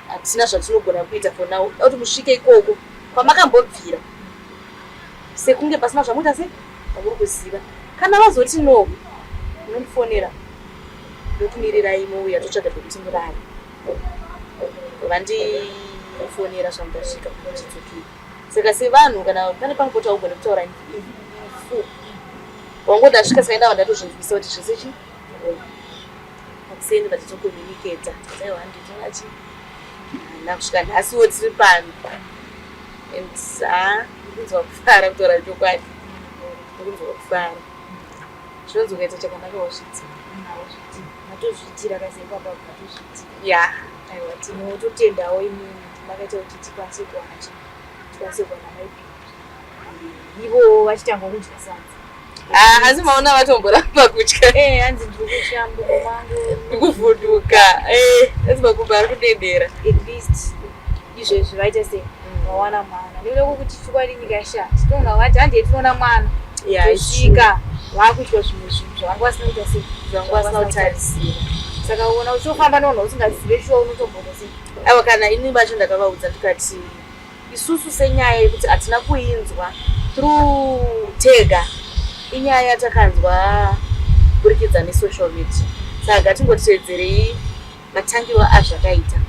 hatina zvatinogona kuita for now da kuti musvike ikoko kwamakambobvira sekunge pasina zvamuita se zvamuri kuziva kana vazoti no munondifonera ndokumirirai mouya totsvaga pekuti murare vandifonera zvamudasvika tidzokei saka sevanhu kana pane pangoti haugone kutaura fu wangoti asvika saka ndava ndatozvinzwisa kuti zvese chi pakuseni vatitokommunicata aiwa handitonachi hana kusvika nhasiwo tiri pano and ha ndikunzwa kufara kutaura chokwadi ndikunzwa kufara zvinonzi ukaita chakanaka wazviitira Matozviitira kazi ipapa matozviitira. Ya Aiwa, tinototendawo imimi makaita kuti tikwanise kuwana chi tikwanise kuwana maipipi ivo vachitanga kudya sadza. Ah, asi maona vatomboramba kutya. Eh, hanzi ndiri kutya mudomo mangu. Ndikuvhunduka. Eh, asi makumbo ari kudedera. At least izvezvi vaita sei vawana mwana nekuda kwekuti chokwadi nyika yashata tinoona vati handei tinoona mwana tosvika vakuitwa zvimwe zvinhu zvavanga vasina kuita sei Zvavanga vasina kutarisira. Saka uona uchitofamba nevanhu vausingazive shuwa unotomboita sei? Aiwa, kana ini vacho ndakavaudza ndikati isusu senyaya yekuti hatina kuinzwa through tega, inyaya yatakanzwa kuburikidza nesocial media, saka ngatingotedzerei matangiro azvakaita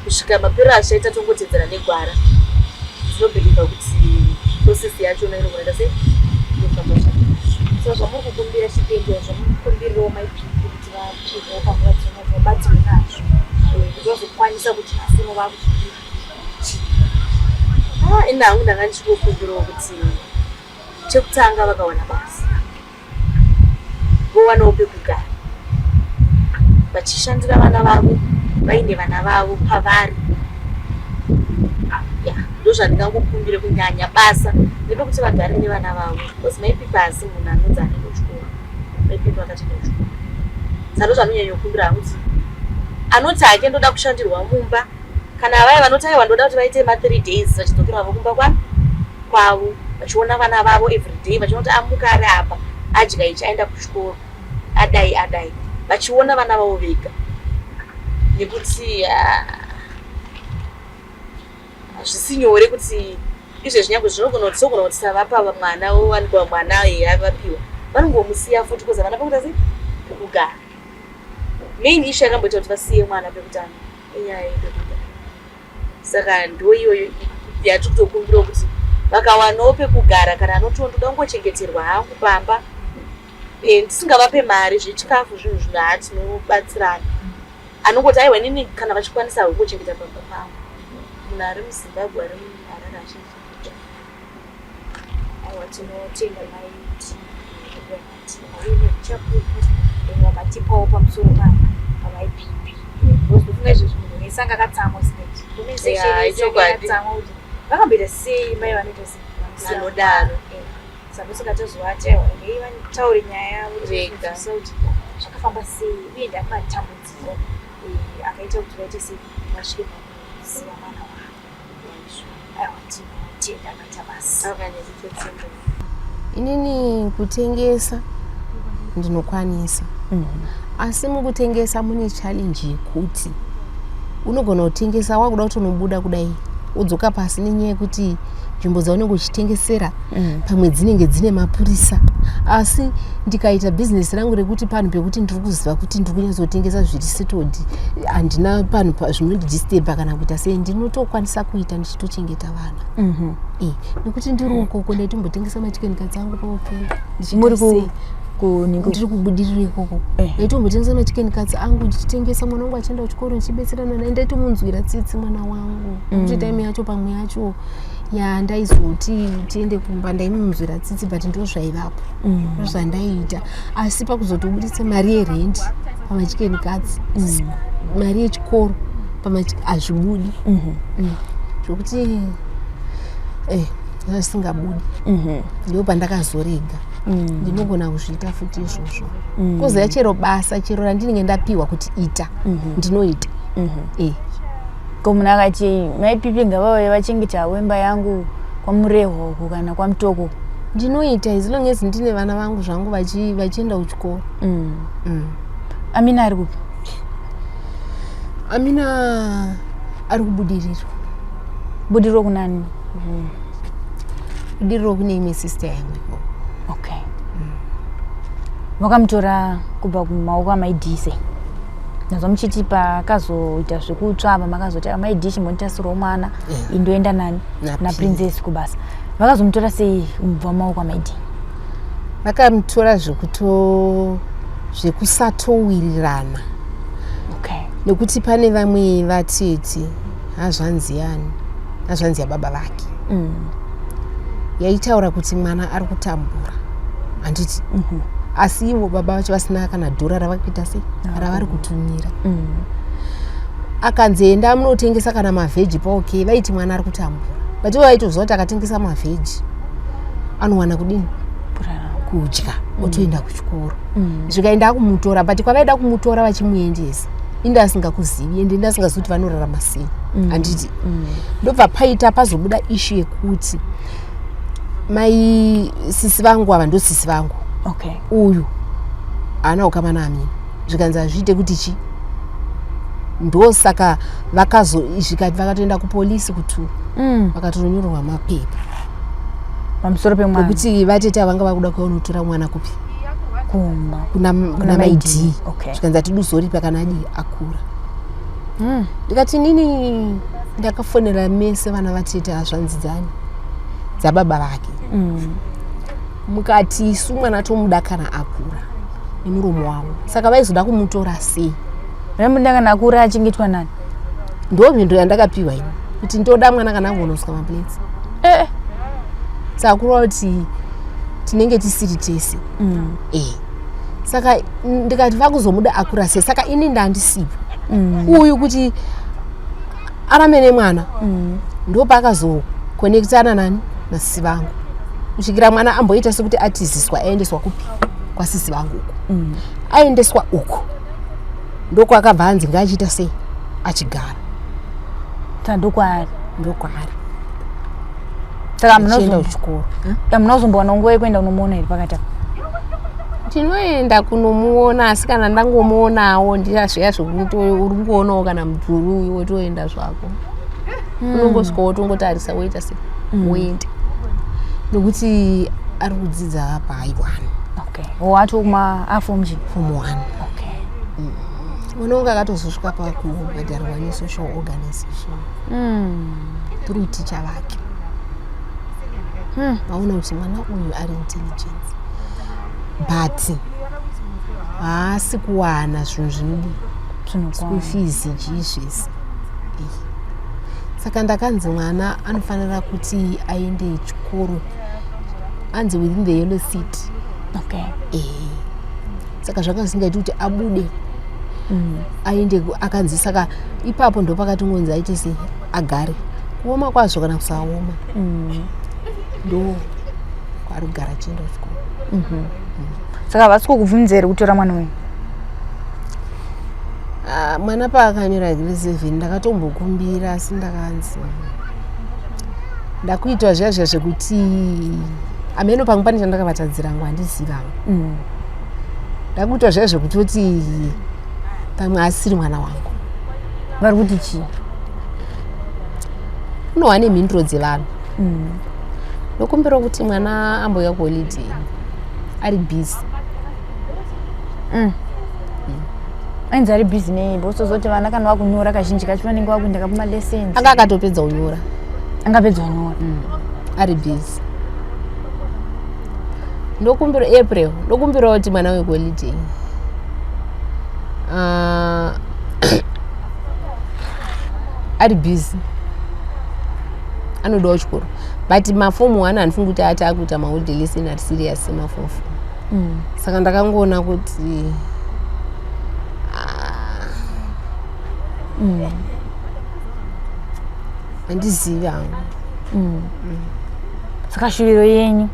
kusvika mapero azvichaita, tongotedzera negwara. Ndinobhilivha kuti process yachona inogona sei inofamba zvakanaka. So zvamuri kukumbira chitendero, zvamuri kukumbirirawo maipipi kuti vapihwewo panguva dzino vabatsirwe nazvo kuti vazokwanisa kuti nhasi uno vakuchipii chii? Ah, ini hangu ndanga ndichingokumbirawo kuti chekutanga vakawana basa, vowanawo pekugara vachishandira vana vavo, vaine vana vavo pavari. Ya, ndozvandingangokumbire kunyanya, basa nepekuti vagare nevana vavo, because maipipa hasi munhu anonzi anoenda kuchikoro. Maipipa akatoenda kuchikoro, saka ndozvanonyanyokumbira hangu kuti anoti hake ndoda kushandirwa mumba, kana vaya vanoti aiwa ndoda kuti vaite ma3 days vachidzokera vavo kumba kwavo vachiona vana vavo everyday, vachiona kuti amuka ari apa, adya ichi, aenda kuchikoro, adai adai, vachiona vana vavo vega, nekuti ah, hazvisi nyore kuti izvezvi nyange zvinogona kuti togona kuti savapa mwana, owanikwa mwana eya vapiwa, vanongomusiya futi because havana pekuita sei pekugara. Main issue yakamboita kuti vasiye mwana pekutanga inyaya yepekugara, saka ndo iyoyo yatiri kutokumbirawo kuti vakawanawo pekugara, kana anotiwo ndoda kungochengeterwa hangu pamba, ndisingavape mari zvechikafu, zvinhu zvino haa tinobatsirana. Anongoti aiwa inini kana vachikwanisa kungochengeta pamba pangu, munhu ari muZimbabwe, ari muHarare achiita. Aiwa, tinotenda maiti uine uchapupu wamatipawo pamusoro pamaipipi, because ndofunga izvezvi munhu wese anga akatsamwa sineti comment section Yeah, yese yanga ichokwadi. yakatsamwa kuti vakamboita sei mai vanoita sei vanosiya Vanodaro. mwana. Saka ndosaka tazovati aiwa regai vataure nyaya yavo Vega. tizvinzwisisa kuti zvakafamba sei uye ndamatambudziko akaita kuti vaite sei vasvike pakusiya mwana wavo. Aiwa, tinotenda, maita basa. Akanyatsotsenda. Inini kutengesa ndinokwanisa, asi mukutengesa mune challenge yekuti unogona kutengesa wakuda kuti unobuda kudai wodzoka pasi nenyaya yekuti nzvimbo dzaunenge uchitengesera pamwe dzinenge dzine mapurisa. Asi ndikaita bhizinesi rangu rekuti panhu pekuti ndiri kuziva kuti ndiri kunyatsotengesa zviri settled, handina panhu zvinondidisturba kana kuita sei, ndinotokwanisa kuita ndichitochengeta vana. Nekuti ndiri ukoko ndaitombotengesa machicken cuts angu paopera. Muri kuniko? Ndiri kubudirira ikoko. Ndaitombotengesa machicken cuts angu ndichitengesa, mwana wangu achienda kuchikoro, ndichibetserana naye. Ndaitomunzwira tsitsi mwana wangu nekuti time yacho pamwe yacho yandaizoti tiende kumba ndaimunzwira tsitsi, but ndo zvaivapo, ndo zvandaiita. Asi pakuzotobudisa mari yerendi pamachicken cuts, mari yechikoro hazvibudi. Zvokuti zvisingabudi, ndo pandakazorega. Ndinogona kuzviita futi izvozvo, koziva chero basa chero randinenge ndapiwa kuti ita, ndinoita. Ko munhu akati maipipi ngavauye vachengeta havo imba yangu kwaMurehwa uko kana kwaMutoko? Ndinoita as long as ndine vana vangu zvangu vachienda kuchikoro. Amina ari kupi? Amina ari kubudirirwa. Budiriro kunani? Budiriro kune imwe sister yangu ikoko. Okay. Vakamutora kubva kumaoko amaidii sei? Nazwa muchiti pakazoita zvekutsva apa makazoti amaidii chimbonditasirawo mwana indoenda nani naprincess kubasa. Vakazomutora sei kubva mumaoko amaidii? Vakamutora zvekuto zvekusatowirirana. Okay. Nekuti pane vamwe vatete hazvanzi yani hazvanzi yababa vake yaitaura kuti mwana ari kutambura handiti asi ivo baba vacho vasina kana dhora ravakuita sei ravari kutumira akanzi enda munotengesa kana mavheji paok vaiti mwana ari kutambura but ivo vaitoziva kuti akatengesa mavheji anowana kudini kudya otoenda kuchikoro zvikaenda kumutora but kwavaida kumutora vachimuendesa inde asingakuzivi ende inde asingazivi kuti vanorarama sei handiti ndobva paita pazobuda ishu yekuti mai sisi vangu ava ndo sisi vangu Okay. uyu haana ukama naamina zvikanzi hazviite kuti chi ndosaka vakazo zvikati vakatoenda kupolisi kutu vakatonyorerwa mapepa Pamusoro pemwana. nekuti vatete avanga vakuda kunotora mwana kupi Kumba. kuna, kuna Mai mai D. D Okay. zvikanzi hatiduzoripa kana adii akura ndikati nini ndakafonera mese vana vatete hazvanzi dzani dzababa vake mukati isu mwana tomuda kana akura nemuromo wavo saka vaizoda kumutora sei Vaimuda kana akura achengetwa nani? ndo mhinduro yandakapiwa ini kuti ndoda mwana kana angonoswa maplates Eh. saka kureva kuti tinenge tisiri tese eh saka ndikati vakuzomuda akura sei saka ini ndandisipo uyu kuti arame nemwana ndopaakazokonektana nani nasisi vangu kusvikira mwana amboita sekuti atiziswa aendeswa kupi kwasisi vangu uku aendeswa uku ndokwakabva anzi ngaachiita sei achigara Tandokwaari. ndokwaari Saka achienda kuchikoro munozombowana nguva yekuenda kunomuona here pakati apa? Tinoenda kunomuona asi kana ndangomuonawo ndiyazviya zvekuti uri kungoonawo kana mudhuri uyu wotoenda zvako unongosvika wotongotarisa woita se woenda nekuti ari kudzidza paaiwani Okay. Wato kuma aform chi? form one Okay. mwana wangu akatozosvika pakubhadharirwa nesocial organization through teacher vake vaona kuti mwana uyu ari intelligence but haasi kuwana zvinhu zvinodii school fees chii zvese Eh. Saka ndakanzi mwana anofanira kuti aende chikoro anzi within the yellow city. Okay. Eh. Saka zvanga zvisingaiti kuti abude aende akanzi saka ipapo ndopakatongonzi aite sei agare kuoma kwazvo kana kusaoma ndo kwaari kugara achienda kuchikoro. Saka havasi kukubvunza here kutora mwana wenyu? Ah, mwana paakanyora grade 7 ndakatombokumbira asi ndakanzi ndakuitwa zviya zviya zvekuti ameno pamwe pane chandakavatadzira hangu handizivi hangu ndakuitwa zviya zvekutoti pamwe asiri mwana wangu. Vari kuti chii? Unowa nemhinduro dzevanhu. Ndokumbira kuti mwana ambouya kuholiday ari busy. Ainzi ari busy nei? Because vana kana vakunyora kazhinji kacho vanenge vakuenda kuma lessons. Anga akatopedza kunyora. Angapedza kunyora. Ari busy. Ndokumbira April, ndokumbira kuti mwana wekuholiday. Ari busy. Anodawo chikoro. But mafomu 1 handifungi kuti ati akuita maholiday lesson ari serious semafomu 4. Saka ndakangoona kuti handizivi hangu. Saka shuviro yenyu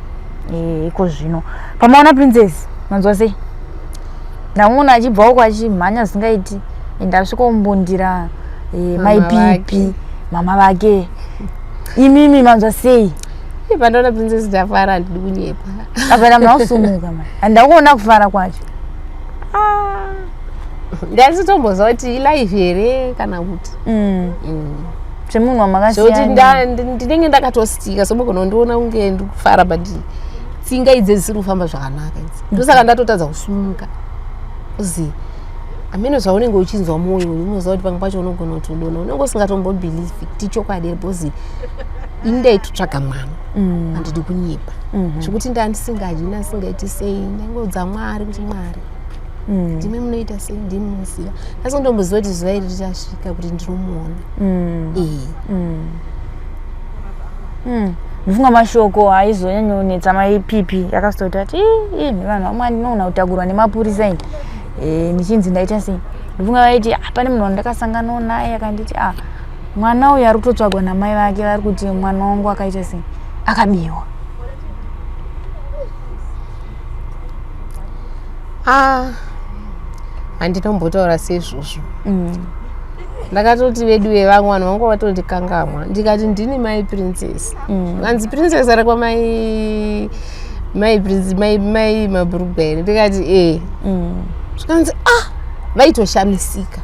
iko zvino pamaona Princess manzwa sei? Ndamuona achibva uko achimhanya zvisingaiti ende asvika kumbundira mai Pipi mama vake. Imimi manzwa sei? Pandaona Princess ndafara, handidi kunyepa. Apa ndamuna kusumuka mani. Handakuona kufara kwacho. Ndasitomboziva kuti ilife here kana kuti Semunhu Zvekuti wamakasiyana. ndinenge ndakatostika, somugona kundiona kunge ndikufara, but tsinga idzi dzisiri kufamba zvakanaka idzi, ndosaka ndatotadza kusumuka uzi hameno zvaunenge uchinzwa mwoyo uyu. Unoziva kuti pamwe pacho unogona kuti udona, unenge usingatombobelievi kuti chokwadi here, because ini ndaitotsvaga mwana. Handidi kunyepa, zvekuti ndandisingadyi, ndasingaiti sei, ndaingoudza Mwari kuti, "Mwari, ndimi munoita sei, ndimi munoziva." Asi ndomboziva kuti zuva iri richasvika kuti ndinomuona. Ee. Ndifunga mashoko aizonyanyonetsa maipipi akasitoti ati, "Ii, ii, vanhu vamwe ndinoona kutakurwa nemapurisa ini. Ndichinzi ndaita sei." Ndifunga vaiti, "Ah, pane munhu wandakasanganawo naye akanditi, ah, mwana uyu ari kutotsvagwa namai vake, vari kuti mwana wangu akaita sei, akabiwa." Ah, handinombotaura seizvozvo. Ndakatoti vedu vevamwe vanhu vangu vatondikangamwa, ndikati ndini mai Princess. Vanzi, "Princess ari kwamai mai Prince, mai Mabhurugwa here?" Ndikati, "E." Zvikanzi, "Ah." Vaitoshamisika.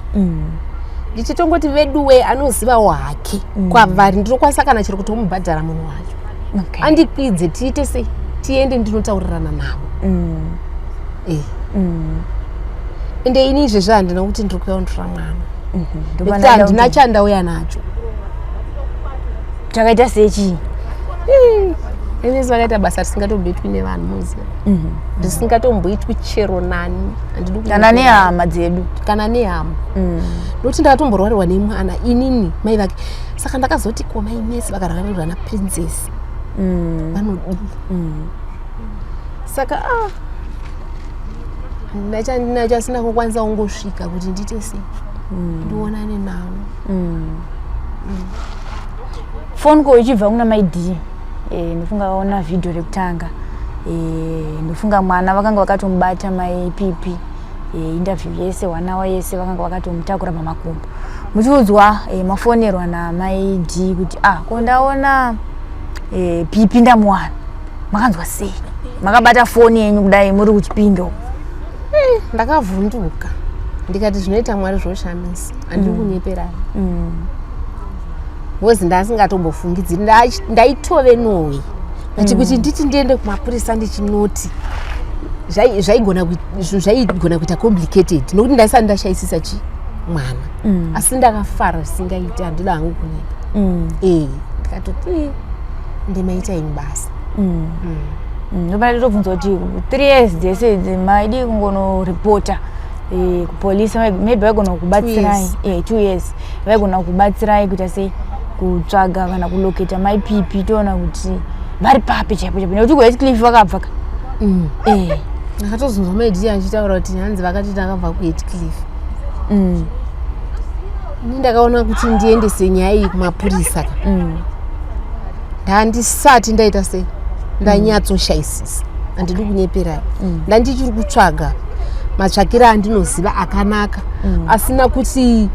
Ndichitongoti veduwe anozivawo hake kwavari, ndinokwanisa kana chiri kutomubhadhara munhu wacho andikwidze, tiite sei, tiende ndinotaurirana navo. E, ende ini izvezvi handina kuti ndiri kuya kundora mwana, nekuti handina chandauya nacho. Chakaita sechii? Enesi vakaita basa risingatomboitwi nevanhu, muziva, risingatomboitwi chero nani. Handidi kana nehama dzedu. Kana nehama, nokuti ndakatomborwarirwa nemwana inini mai vake. Saka ndakazoti, ko mai Mesi vakarwarirwa naPrincess vanodii? Saka ah, handina chandinacho, asina kukwanisa kungosvika kuti ndiite sei, ndionane navo. Phone call ichibva kuna mai D, ndofunga vaona vhidhiyo rekutanga. Ndofunga mwana vakanga vakatomubata mai Pipi. Interview yese, one hour yese, vakanga vakatomutakura pamakumbo. Muchiudzwa, mafonerwa namai D kuti, "Ah, ko ndaona Pipi, ndamuwana," makanzwa sei makabata foni yenyu kudai muri kuChipinge uko? Ndakavhunduka, ndikati zvinoita Mwari zvoshamisa. Handiri kunyeperani, because ndasingatombofungidziri. Ndaitove nowe, but kuti nditi ndiende kumapurisa ndichinoti zvinhu zvaigona kuita complicated, nokuti ndaisati ndashayisisa chi mwana. Asi ndakafara zvisingaiti, handida hangu kunyepa. E, ndikatoti, "Eh, ndimaita ini basa." Ndobva ndotobvunza kuti 3 years dzese idzi maidi kungonoripota kupolisi, maybe vaigona kukubatsirai. Years. 2 years vaigona kukubatsirai kuita sei, kutsvaga kana kulocata mai Pipi, toona kuti vari papi chaipo chaipo, nekuti kuHatcliffe vakabva ka. Ndakatozonzwa maidi achitaura kuti hanzi vakati takabva kuHatcliffe. Ini ndakaona kuti ndiendese nyaya iyi kumapurisa ka, ndandisati ndaita sei, ndanyatsoshayisisa. Handidi kunyeperai, ndandichiri kutsvaga matsvakiro andinoziva akanaka, asina kuti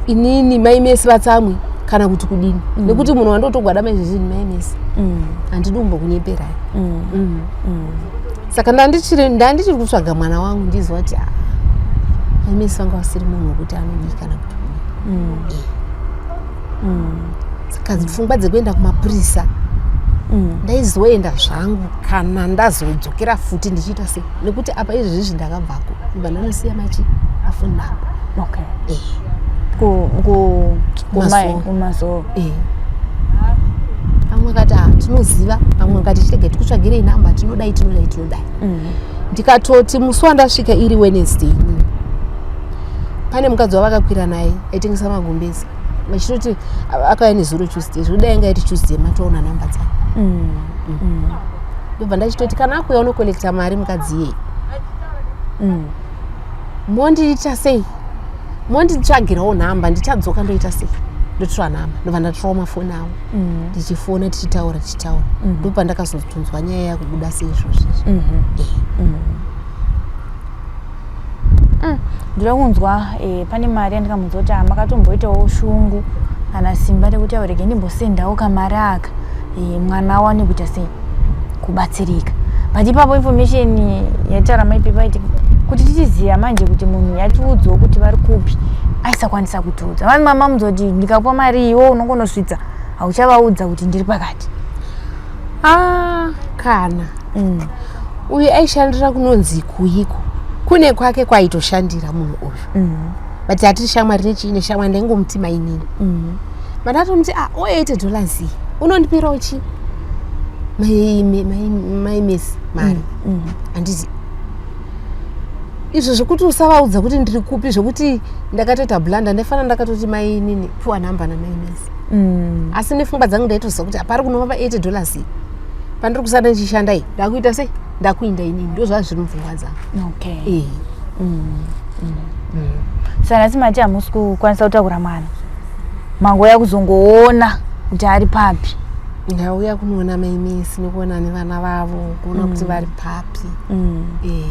inini mai Mesi vatsamwe kana kuti kudini, nekuti munhu wandotogwadama izvezvi ni mai Mesi. Handidi kumbokunyeperai. Saka ndandichiri kutsvaga mwana wangu, ndiziva kuti, ah, mai Mesi vanga vasiri munhu wekuti anodii kana kuti kudii. Saka pfungwa dzekuenda kumapurisa ndaizoenda zvangu kana ndazodzokera futi ndichiita sei, nekuti apa izvezvi ndakabvako, ndibva ndanosiya machi mafoni namba. Okay. Eh. Kumai Kumasowe. Kumasowe. Eh. Vamwe vakati, "Ah, tinoziva." Vamwe vakati, "Chirege tikutsvagirei namba, tinodai, tinodai, tinodai." Ndikatoti musi wandasvika iri Wednesday inini, pane mukadzi wavakakwira naye aitengesa magumbezi, vachitoti akauya nezuro Tuesday, zvekudai anga iri Tuesday, matoona namba dzake. Ndobva ndachitoti kana akuuya unocollecta mari mukadzi iyeye, mondiita sei, monditsvagirawo nhamba, ndichadzoka ndoita sei, ndotora nhamba. Ndobva ndatorawo mafoni avo, ndichifona, tichitaura, tichitaura. Ndopandakazotonzwa nyaya yakubuda seizvozvo izvi. Ndoda kunzwa, pane mari yandikamudza kuti, "Ah, makatomboitawo shungu kana simba rekuti aurege ndimbosendawo kamari aka, mwana awane kuita sei, kubatsirika?" But ipapo information yataura maipipa iti Kuti tichiziva manje kuti munhu yatiudzawo kuti vari kupi aisakwanisa kutiudza. Vani mama muzoti ndikakupa mari iwo unongonosvitsa hauchavaudza kuti ndiri pakati. Ah, kana uyu aishandira kunonzi kuiko kune kwake kwaitoshandira munhu uyu but hatiri shamwari nechii neshamwari ndaingomuti mainini but atomuti ah, o 80 dollars iyi unondipirawo chii maimesi mari handiti izvo zvekuti usavaudza kuti ndiri kupi zvekuti ndakatoita blanda ndaifanira ndakatoti mainini puwa nhamba namaimesi asi nefungwa dzangu ndaitoziva kuti apari kunova pa 80 dollars iyi pandiri kusada ndichishanda iyi ndakuita sei ndakuinda inini ndo zvava zviri mupfungwa dzangu. Okay. Eh. Saka nhasi mati hamusi kukwanisa kutakura mwana, mangouya kuzongoona kuti ari papi. Ndauya kunoona maimesi nekuona nevana vavo kuona kuti vari papi. Eh.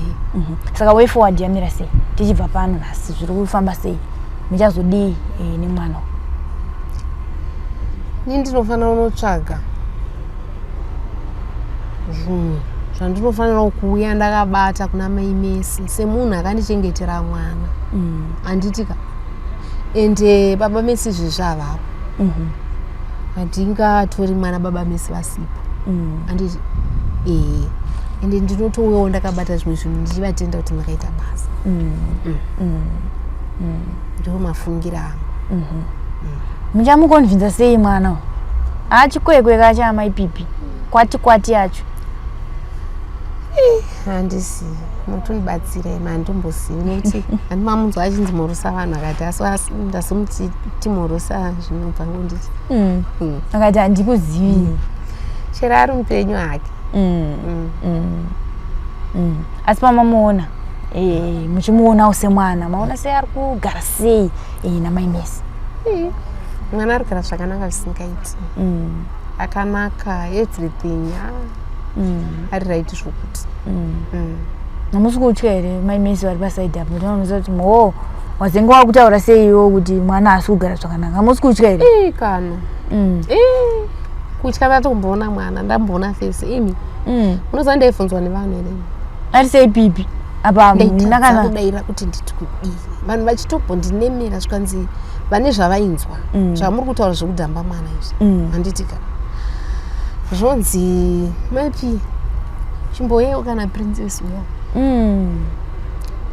Saka way forward yamira sei tichibva pano nhasi zviri kufamba sei muchazodii nemwana uyu? Ini ndinofanira kunotsvaga zvinhu zvandinofanira kuuya ndakabata kuna maimesi semunhu akandichengetera mwana handiti ka ende baba Mesi izvezvi havapo handingatori mwana baba Mesi vasipo handiti ee ende ndinotouyawo ndakabata zvimwe zvinhu ndichivatenda kuti makaita basa. Ndo mafungiro angu. Muchamukonvinza sei mwana uyu? Achikwekwe kacho amaipipi kwati kwati yacho. Handisi mutondibatsira imi handitombozivi nekuti handimamunzwa achinzi mhorosa vanhu akati asi ndazomuti timhorosa zvinobva ngonditi Akati handikuzivi. Chero ari mupenyu hake. Asi pamamuona muchimuonawo semwana maona sei ari kugara sei namai Mesi? Mwana ari kugara zvakanaka zvisingaiti. Akanaka everything ari right zvokuti. Hamusi kutya here mai Mesi vari pasaidi apo vanoziva kuti mo wazenge wakutaura sei iwo kuti mwana haasi kugara zvakanaka hamusi kutya here? Ii, kana Ii, kutya ndatomboona mwana ndamboona face imi unoziva ndaibvunzwa nevanhu here Ari sei pipi apa hamuna ndaitadza kana kudaira kuti nditi kudii vanhu vachitombondinemera zvikanzi vane zvavainzwa zvamuri kutaura zvekudhamba mwana izvi handiti ka zvonzi maipi chimboyewo kana Princess uya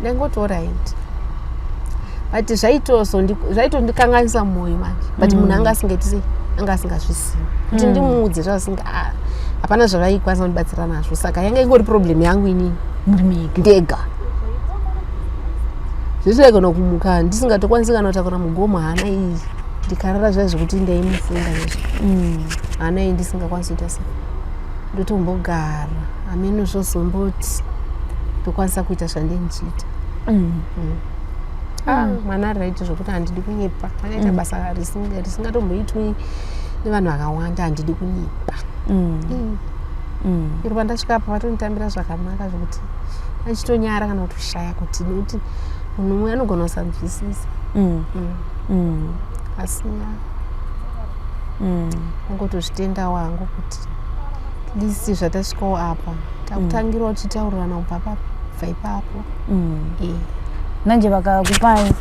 ndangoti alright but zvaitondikanganisa mwoyo manje but munhu anga asingaiti sei anga asingazvizivi kuti ndimuudze zvaasinga ah, hapana zvavaikwanisa kundibatsira nazvo saka yanga ingori problem yangu inini muri mega ndega zvisaigona kumuka ndisingatokwanisi kana kutakura mugomo hana iyi ndikarara zviya zvekuti ndaimufunga izvo hana iyi ndisingakwanisi kuita sei ndotombogara hameno zvozomboti ndokwanisa kuita zvandindichiita. Ah, mwana ari right zvokuti handidi kunyepa akaita basa risingatomboitwi nevanhu vakawanda handidi kunyepa. Iro pandasvika apa vatonditambira zvakanaka zvokuti achitonyara kana kutoshaya kuti nekuti munhu umwe anogona kusanzwisisa asi ungotozvitenda wangu kuti at least zvatasvikawo apa takutangirawo tichitaurirana kubva kubva ipapo. Manje vakakupai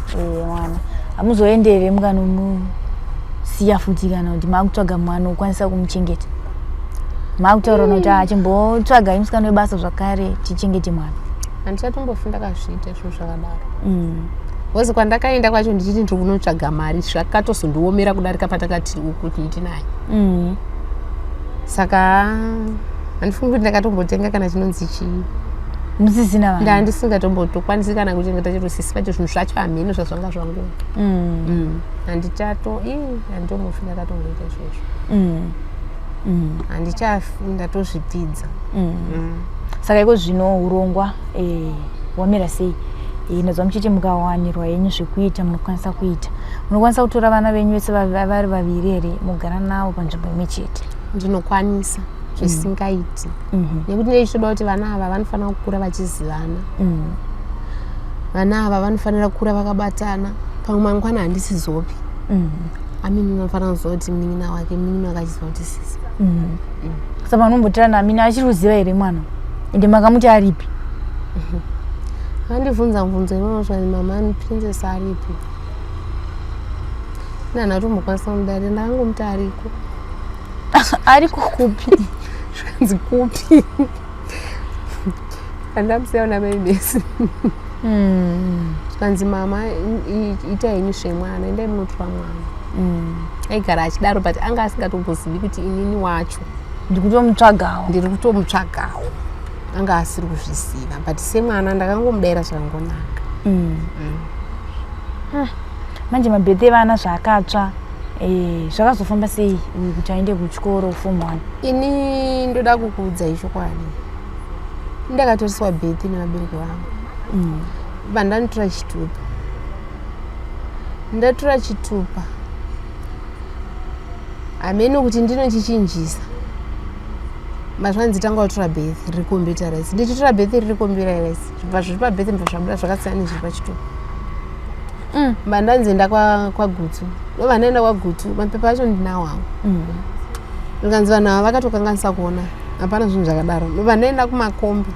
mwana hamuzoende here mukanomusiya futi kana kuti makutsvaga mwana ukwanisa kumuchengeta makutaurana kuti achimbotsvaga musikana webasa zvakare tichengete mwana? Handichatombofi ndakazviita zvinhu zvakadaro because kwandakaenda kwacho ndichiti ndiri kunotsvaga mari zvakatozondiomera kudarika patakati uku ndinaye saka handifungi kuti ndakatombotenga kana chinonzi chii. Musisina vana ndandisingatombotokwanisi kana kuchengeta chero sisi vacho zvinhu zvacho hamheno zvazvanga zvangu handichato ii handitombofi ndakatomboita izvozvo handichafi ndatozvipfidza. Saka iko zvino urongwa wamira sei? Ndazwa muchiti mukawanirwa henyu zvekuita munokwanisa kuita munokwanisa kutora vana venyu vese vari vaviri here mugara navo panzvimbo imwe chete? Ndinokwanisa zvisingaiti nekuti ndeichitoda kuti vana ava vanofanira kukura vachizivana vana ava vanofanira kukura vakabatana pamwe mangwana handisizopi amini unofanira kuziva kuti munin'ina wake munin'ina wake achiziva kuti sisi. Saka vanombotirana amini achiri kuziva here mwana ende makamuti aripi? Vandibvunza mubvunzo imomo zvanzi mama Princess aripi. Ini handina kutombokwanisa kumudarira ndakangomuti ariko. Ariko kupi? Zvikanzi kupi? Handamusiya una mai Besi. Zvikanzi mama ita henyu zvemwana endai munotora mwana. Aigara achidaro but anga asingatombozivi kuti inini wacho. Ndikutomutsvagawo. Ndiri kutomutsvagawo. Anga asiri kuzviziva but semwana ndakangomudaira zvakangonaka. Manje mabirthday evana zvaakatsva zvakazofamba sei kuti aende kuchikoro form 1? Ini ndoda kukuudzai chokwadi. Ndakatoriswa birthday nevabereki vangu. Vandanotora chitupa. Ndatora chitupa. Hameno kuti ndinochichinjisa. Mazvanzi tanga watora birth riri computerized. Ndichitora birth riri computerized. Zvibva zviri pabirth ndibva zvabuda zvakasiyana nezviri pachitupa. Mba ndanzi enda kwaGutu. Ndobva ndaenda kwaGutu. Mapepa acho ndinawo hangu. Zvikanzi vanhu ava vakatokanganisa kuona. Hapana zvinhu zvakadaro. Ndobva ndaenda kumakombi.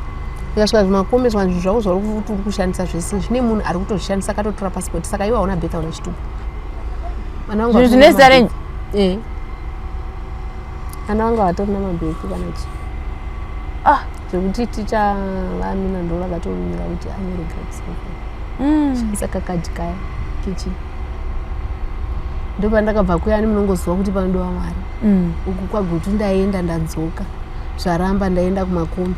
Ndikasvika zvimakombi zvikanzi zvinhu zvako zvauri kuti uri kushandisa zvese zvine munhu ari kutozvishandisa akatotora pasipoti saka iwe hauna birth hauna chitupa. Vana vangu Zvinhu zvine zita renyu? Eh. Vana vangu havatorina mabirth kana chii. Zvekuti ticha vaAmina ndo vakatomira kuti anyore grade 7. Shandisa kakadhi kaya kichi. Ndopandakabva kuyani munongoziva kuti panodiwa mari. Uku kwaGutu ndaenda ndadzoka. Zvaramba ndaenda kumakombi.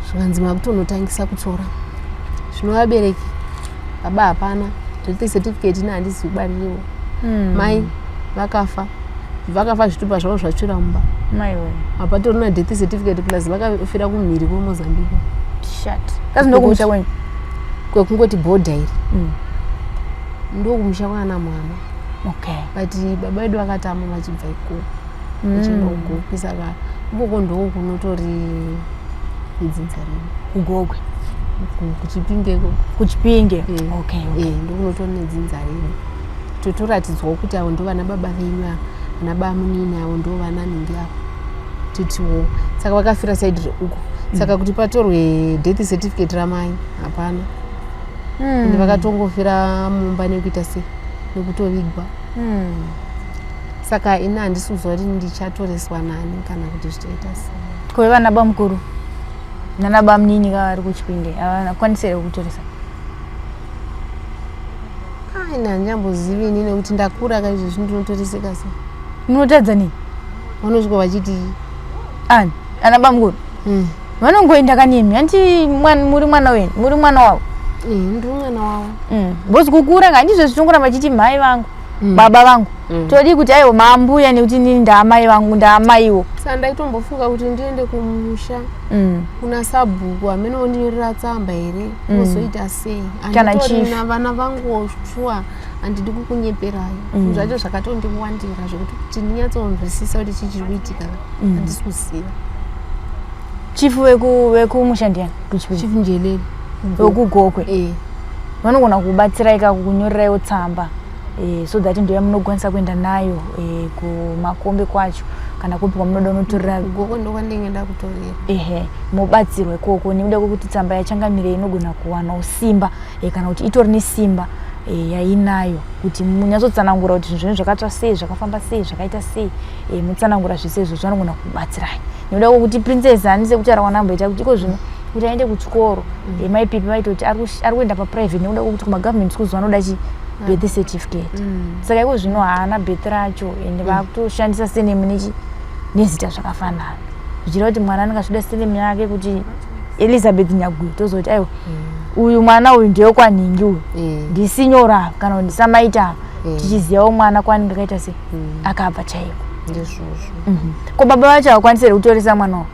Zvikanzi makutonotangisa kutora. Zvino vabereki baba hapana. Death certificate ina handizivi kubaririwo. Mai vakafa. Vakafa zvitupa zvavo zvatsvira mumba. Maiwe. Hapatorina death certificate plus vakafira kumhiri kweMozambique. Shat. Kazi ndokumusha kwenyu? Kwekungoti bhodha iri. Ndokumusha kwaana mama. Okay. But baba vedu vakatama vachibva ikoko. Vachienda kuGokwe saka ikoko ndokunotori nedzinza redu. KuGokwe. KuChipinge ikoko. KuChipinge. Okay, okay. Ndokunotori nedzinza redu. Totoratidzwawo kuti avo ndo vana baba venyu ava, vana bamunini avo ndo vana nhingi avo. Titiwo. Saka vakafira side reuko. Saka kuti patorwe death certificate ramai hapana. Ende vakatongofira mumba nekuita sei nekutovigwa. Saka ini handisi kuziva kuti ndichatoreswa nani kana kuti zvichaita sei. Ko vana bamukuru nana bamunini vari kuChipinge havakwanisi here kutoresa? Ini handinyambozivi ini nekuti ndakura kaizvezvi ndinotoreseka sei. Munotadza nei? Vanosvika vachiti ani ana bamukuru vanongoenda kanemi hanti muri mwana wenyu muri mwana wavo. Ndiri mwana wavo. Because kukura handizvo zvichongoramba chiti mai vangu baba vangu. Todii kuti aiwa maambuya nekuti inini ndaamai vangu ndaamaiwo. Saka ndaitombofunga kuti ndiende kumusha kuna sabhuku amene ondinyorera tsamba here ozoita sei. Kana chief. Vana vangu shuwa handidi kukunyeperai. Zvinhu zvacho zvakatondiwandira zvekuti kuti ndinyatsonzwisisa kuti chii chiri kuitika handisi kuziva. Chief vekumusha ndiani? KuChipinge. Chief Njelele. VekuGokwe. Vanogona kubatsira ikako kunyoreraiwo tsamba. So that ndiyo yamunokwanisa kuenda nayo kumakombe kwacho kana kupi kwamunoda unotorera. Gokwe ndokwandinenge ndakutorera. Ehe, mobatsirwa ikoko nekuda kwekuti tsamba yachangamire inogona kuwanawo simba kana kuti itori nesimba yainayo kuti munyatsotsanangura kuti zvinhu zvenyu zvakatsva sei, zvakafamba sei, zvakaita sei, mutsanangura zvese izvozvo vanogona kubatsirai. Nekuda kwekuti Princess handise kutaura kwanamboita kuti iko zvino kuti aende kuchikoro mai Pipi vaitoti ari kuenda paprivate nekuda kwekuti kumagovernment schools vanoda chi birth certificate. Saka iko zvino haana birth racho ende vakutoshandisa surname nezita zvakafanana. Zvichireva kuti mwana anenge achida surname yake kuti Elizabeth Nyaguyo tozoti aiwa uyu mwana uyu ndeyekwanhingi uyu ndisinyora kana kuti ndisamaita tichizivawo mwana kwaanenge akaita sei akabva chaiko. Ndizvozvo. Ko baba vacho havakwanisi here kutoresa mwana wavo?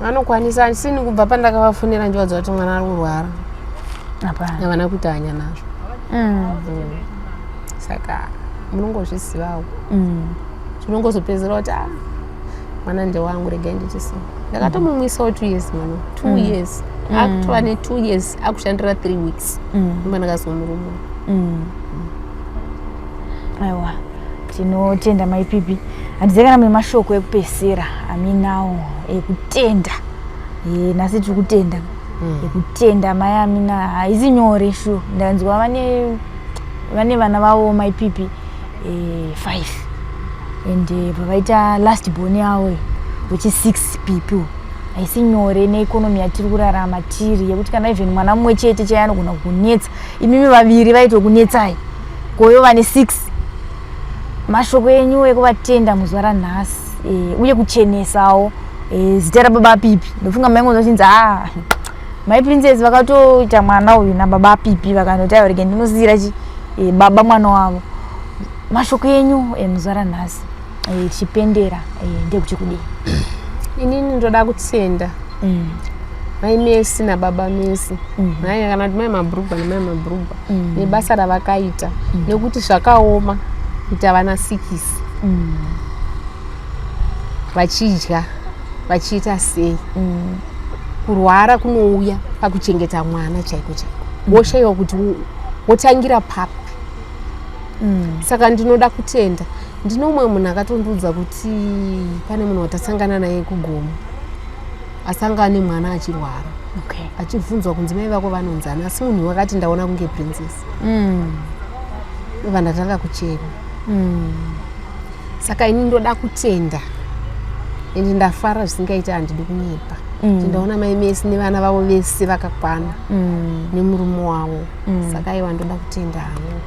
Vanokwanisa asi ini kubva pandakavafonera ndivaudza kuti mwana ari kurwara. Hapana. Havana kuita hanya nazvo. Saka munongozvizivawo. Tinongozopedzera kuti mwana ndewangu regai ndichisiya. Ndakatomumwisawo 2 years mwana. 2 years. Akutova ne 2 years akushandira 3 weeks. Ndobva ndakazomurumura. Aiwa. Tinotenda mai Pipi. Handizivi kana mune mashoko ekupesera aminawo ekutenda. Nhasi tiri kutenda. Yekutenda mai Amina haisi nyore shu. Ndanzwa vane vane vana vavo mai Pipi 5 and pavaita last born yavo which is 6 Pipi. Haisi nyore neeconomy yatiri kurarama tiri yekuti kana even mwana mumwe chete chaiye anogona kunetsa. Imimi vaviri vaitokunetsai. Koyo vane 6. Mashoko enyu ekuvatenda muzuva ranhasi uye kuchenesawo zita rababa Pipi. Ndofunga maingonzwa chinzi mai Princess vakatoita mwana uyu nababa Pipi vakanoti aiwa rege ndinosiyira chi baba mwana wavo. Mashoko enyu muzuva ranhasi tichipendera ndekuti kudii? Inini ndoda kutenda mai Messi nababa Messi, mai kana kuti mai Mabhurugwa namai Mabhurugwa nebasa ravakaita, nekuti zvakaoma kuita vana 6 vachidya vachiita sei. Kurwara kunouya pakuchengeta mwana chaiko chaiko, woshayiwa kuti wotangira papi. Saka ndinoda kutenda. Ndine umwe munhu akatondiudza kuti pane munhu watasangana naye kugomo asangana nemwana achirwara, achibvunzwa kunzi mai vako vanonzana, asi munhu wakati ndaona kunge Princess, ndobva ndatanga kuchema. Saka ini ndoda kutenda ende ndafara zvisingaiti, handidi kunyepa. Ndaona mai Mesi nevana vavo vese vakakwana nemurume wavo. Saka aiwa, ndoda kutenda hangu.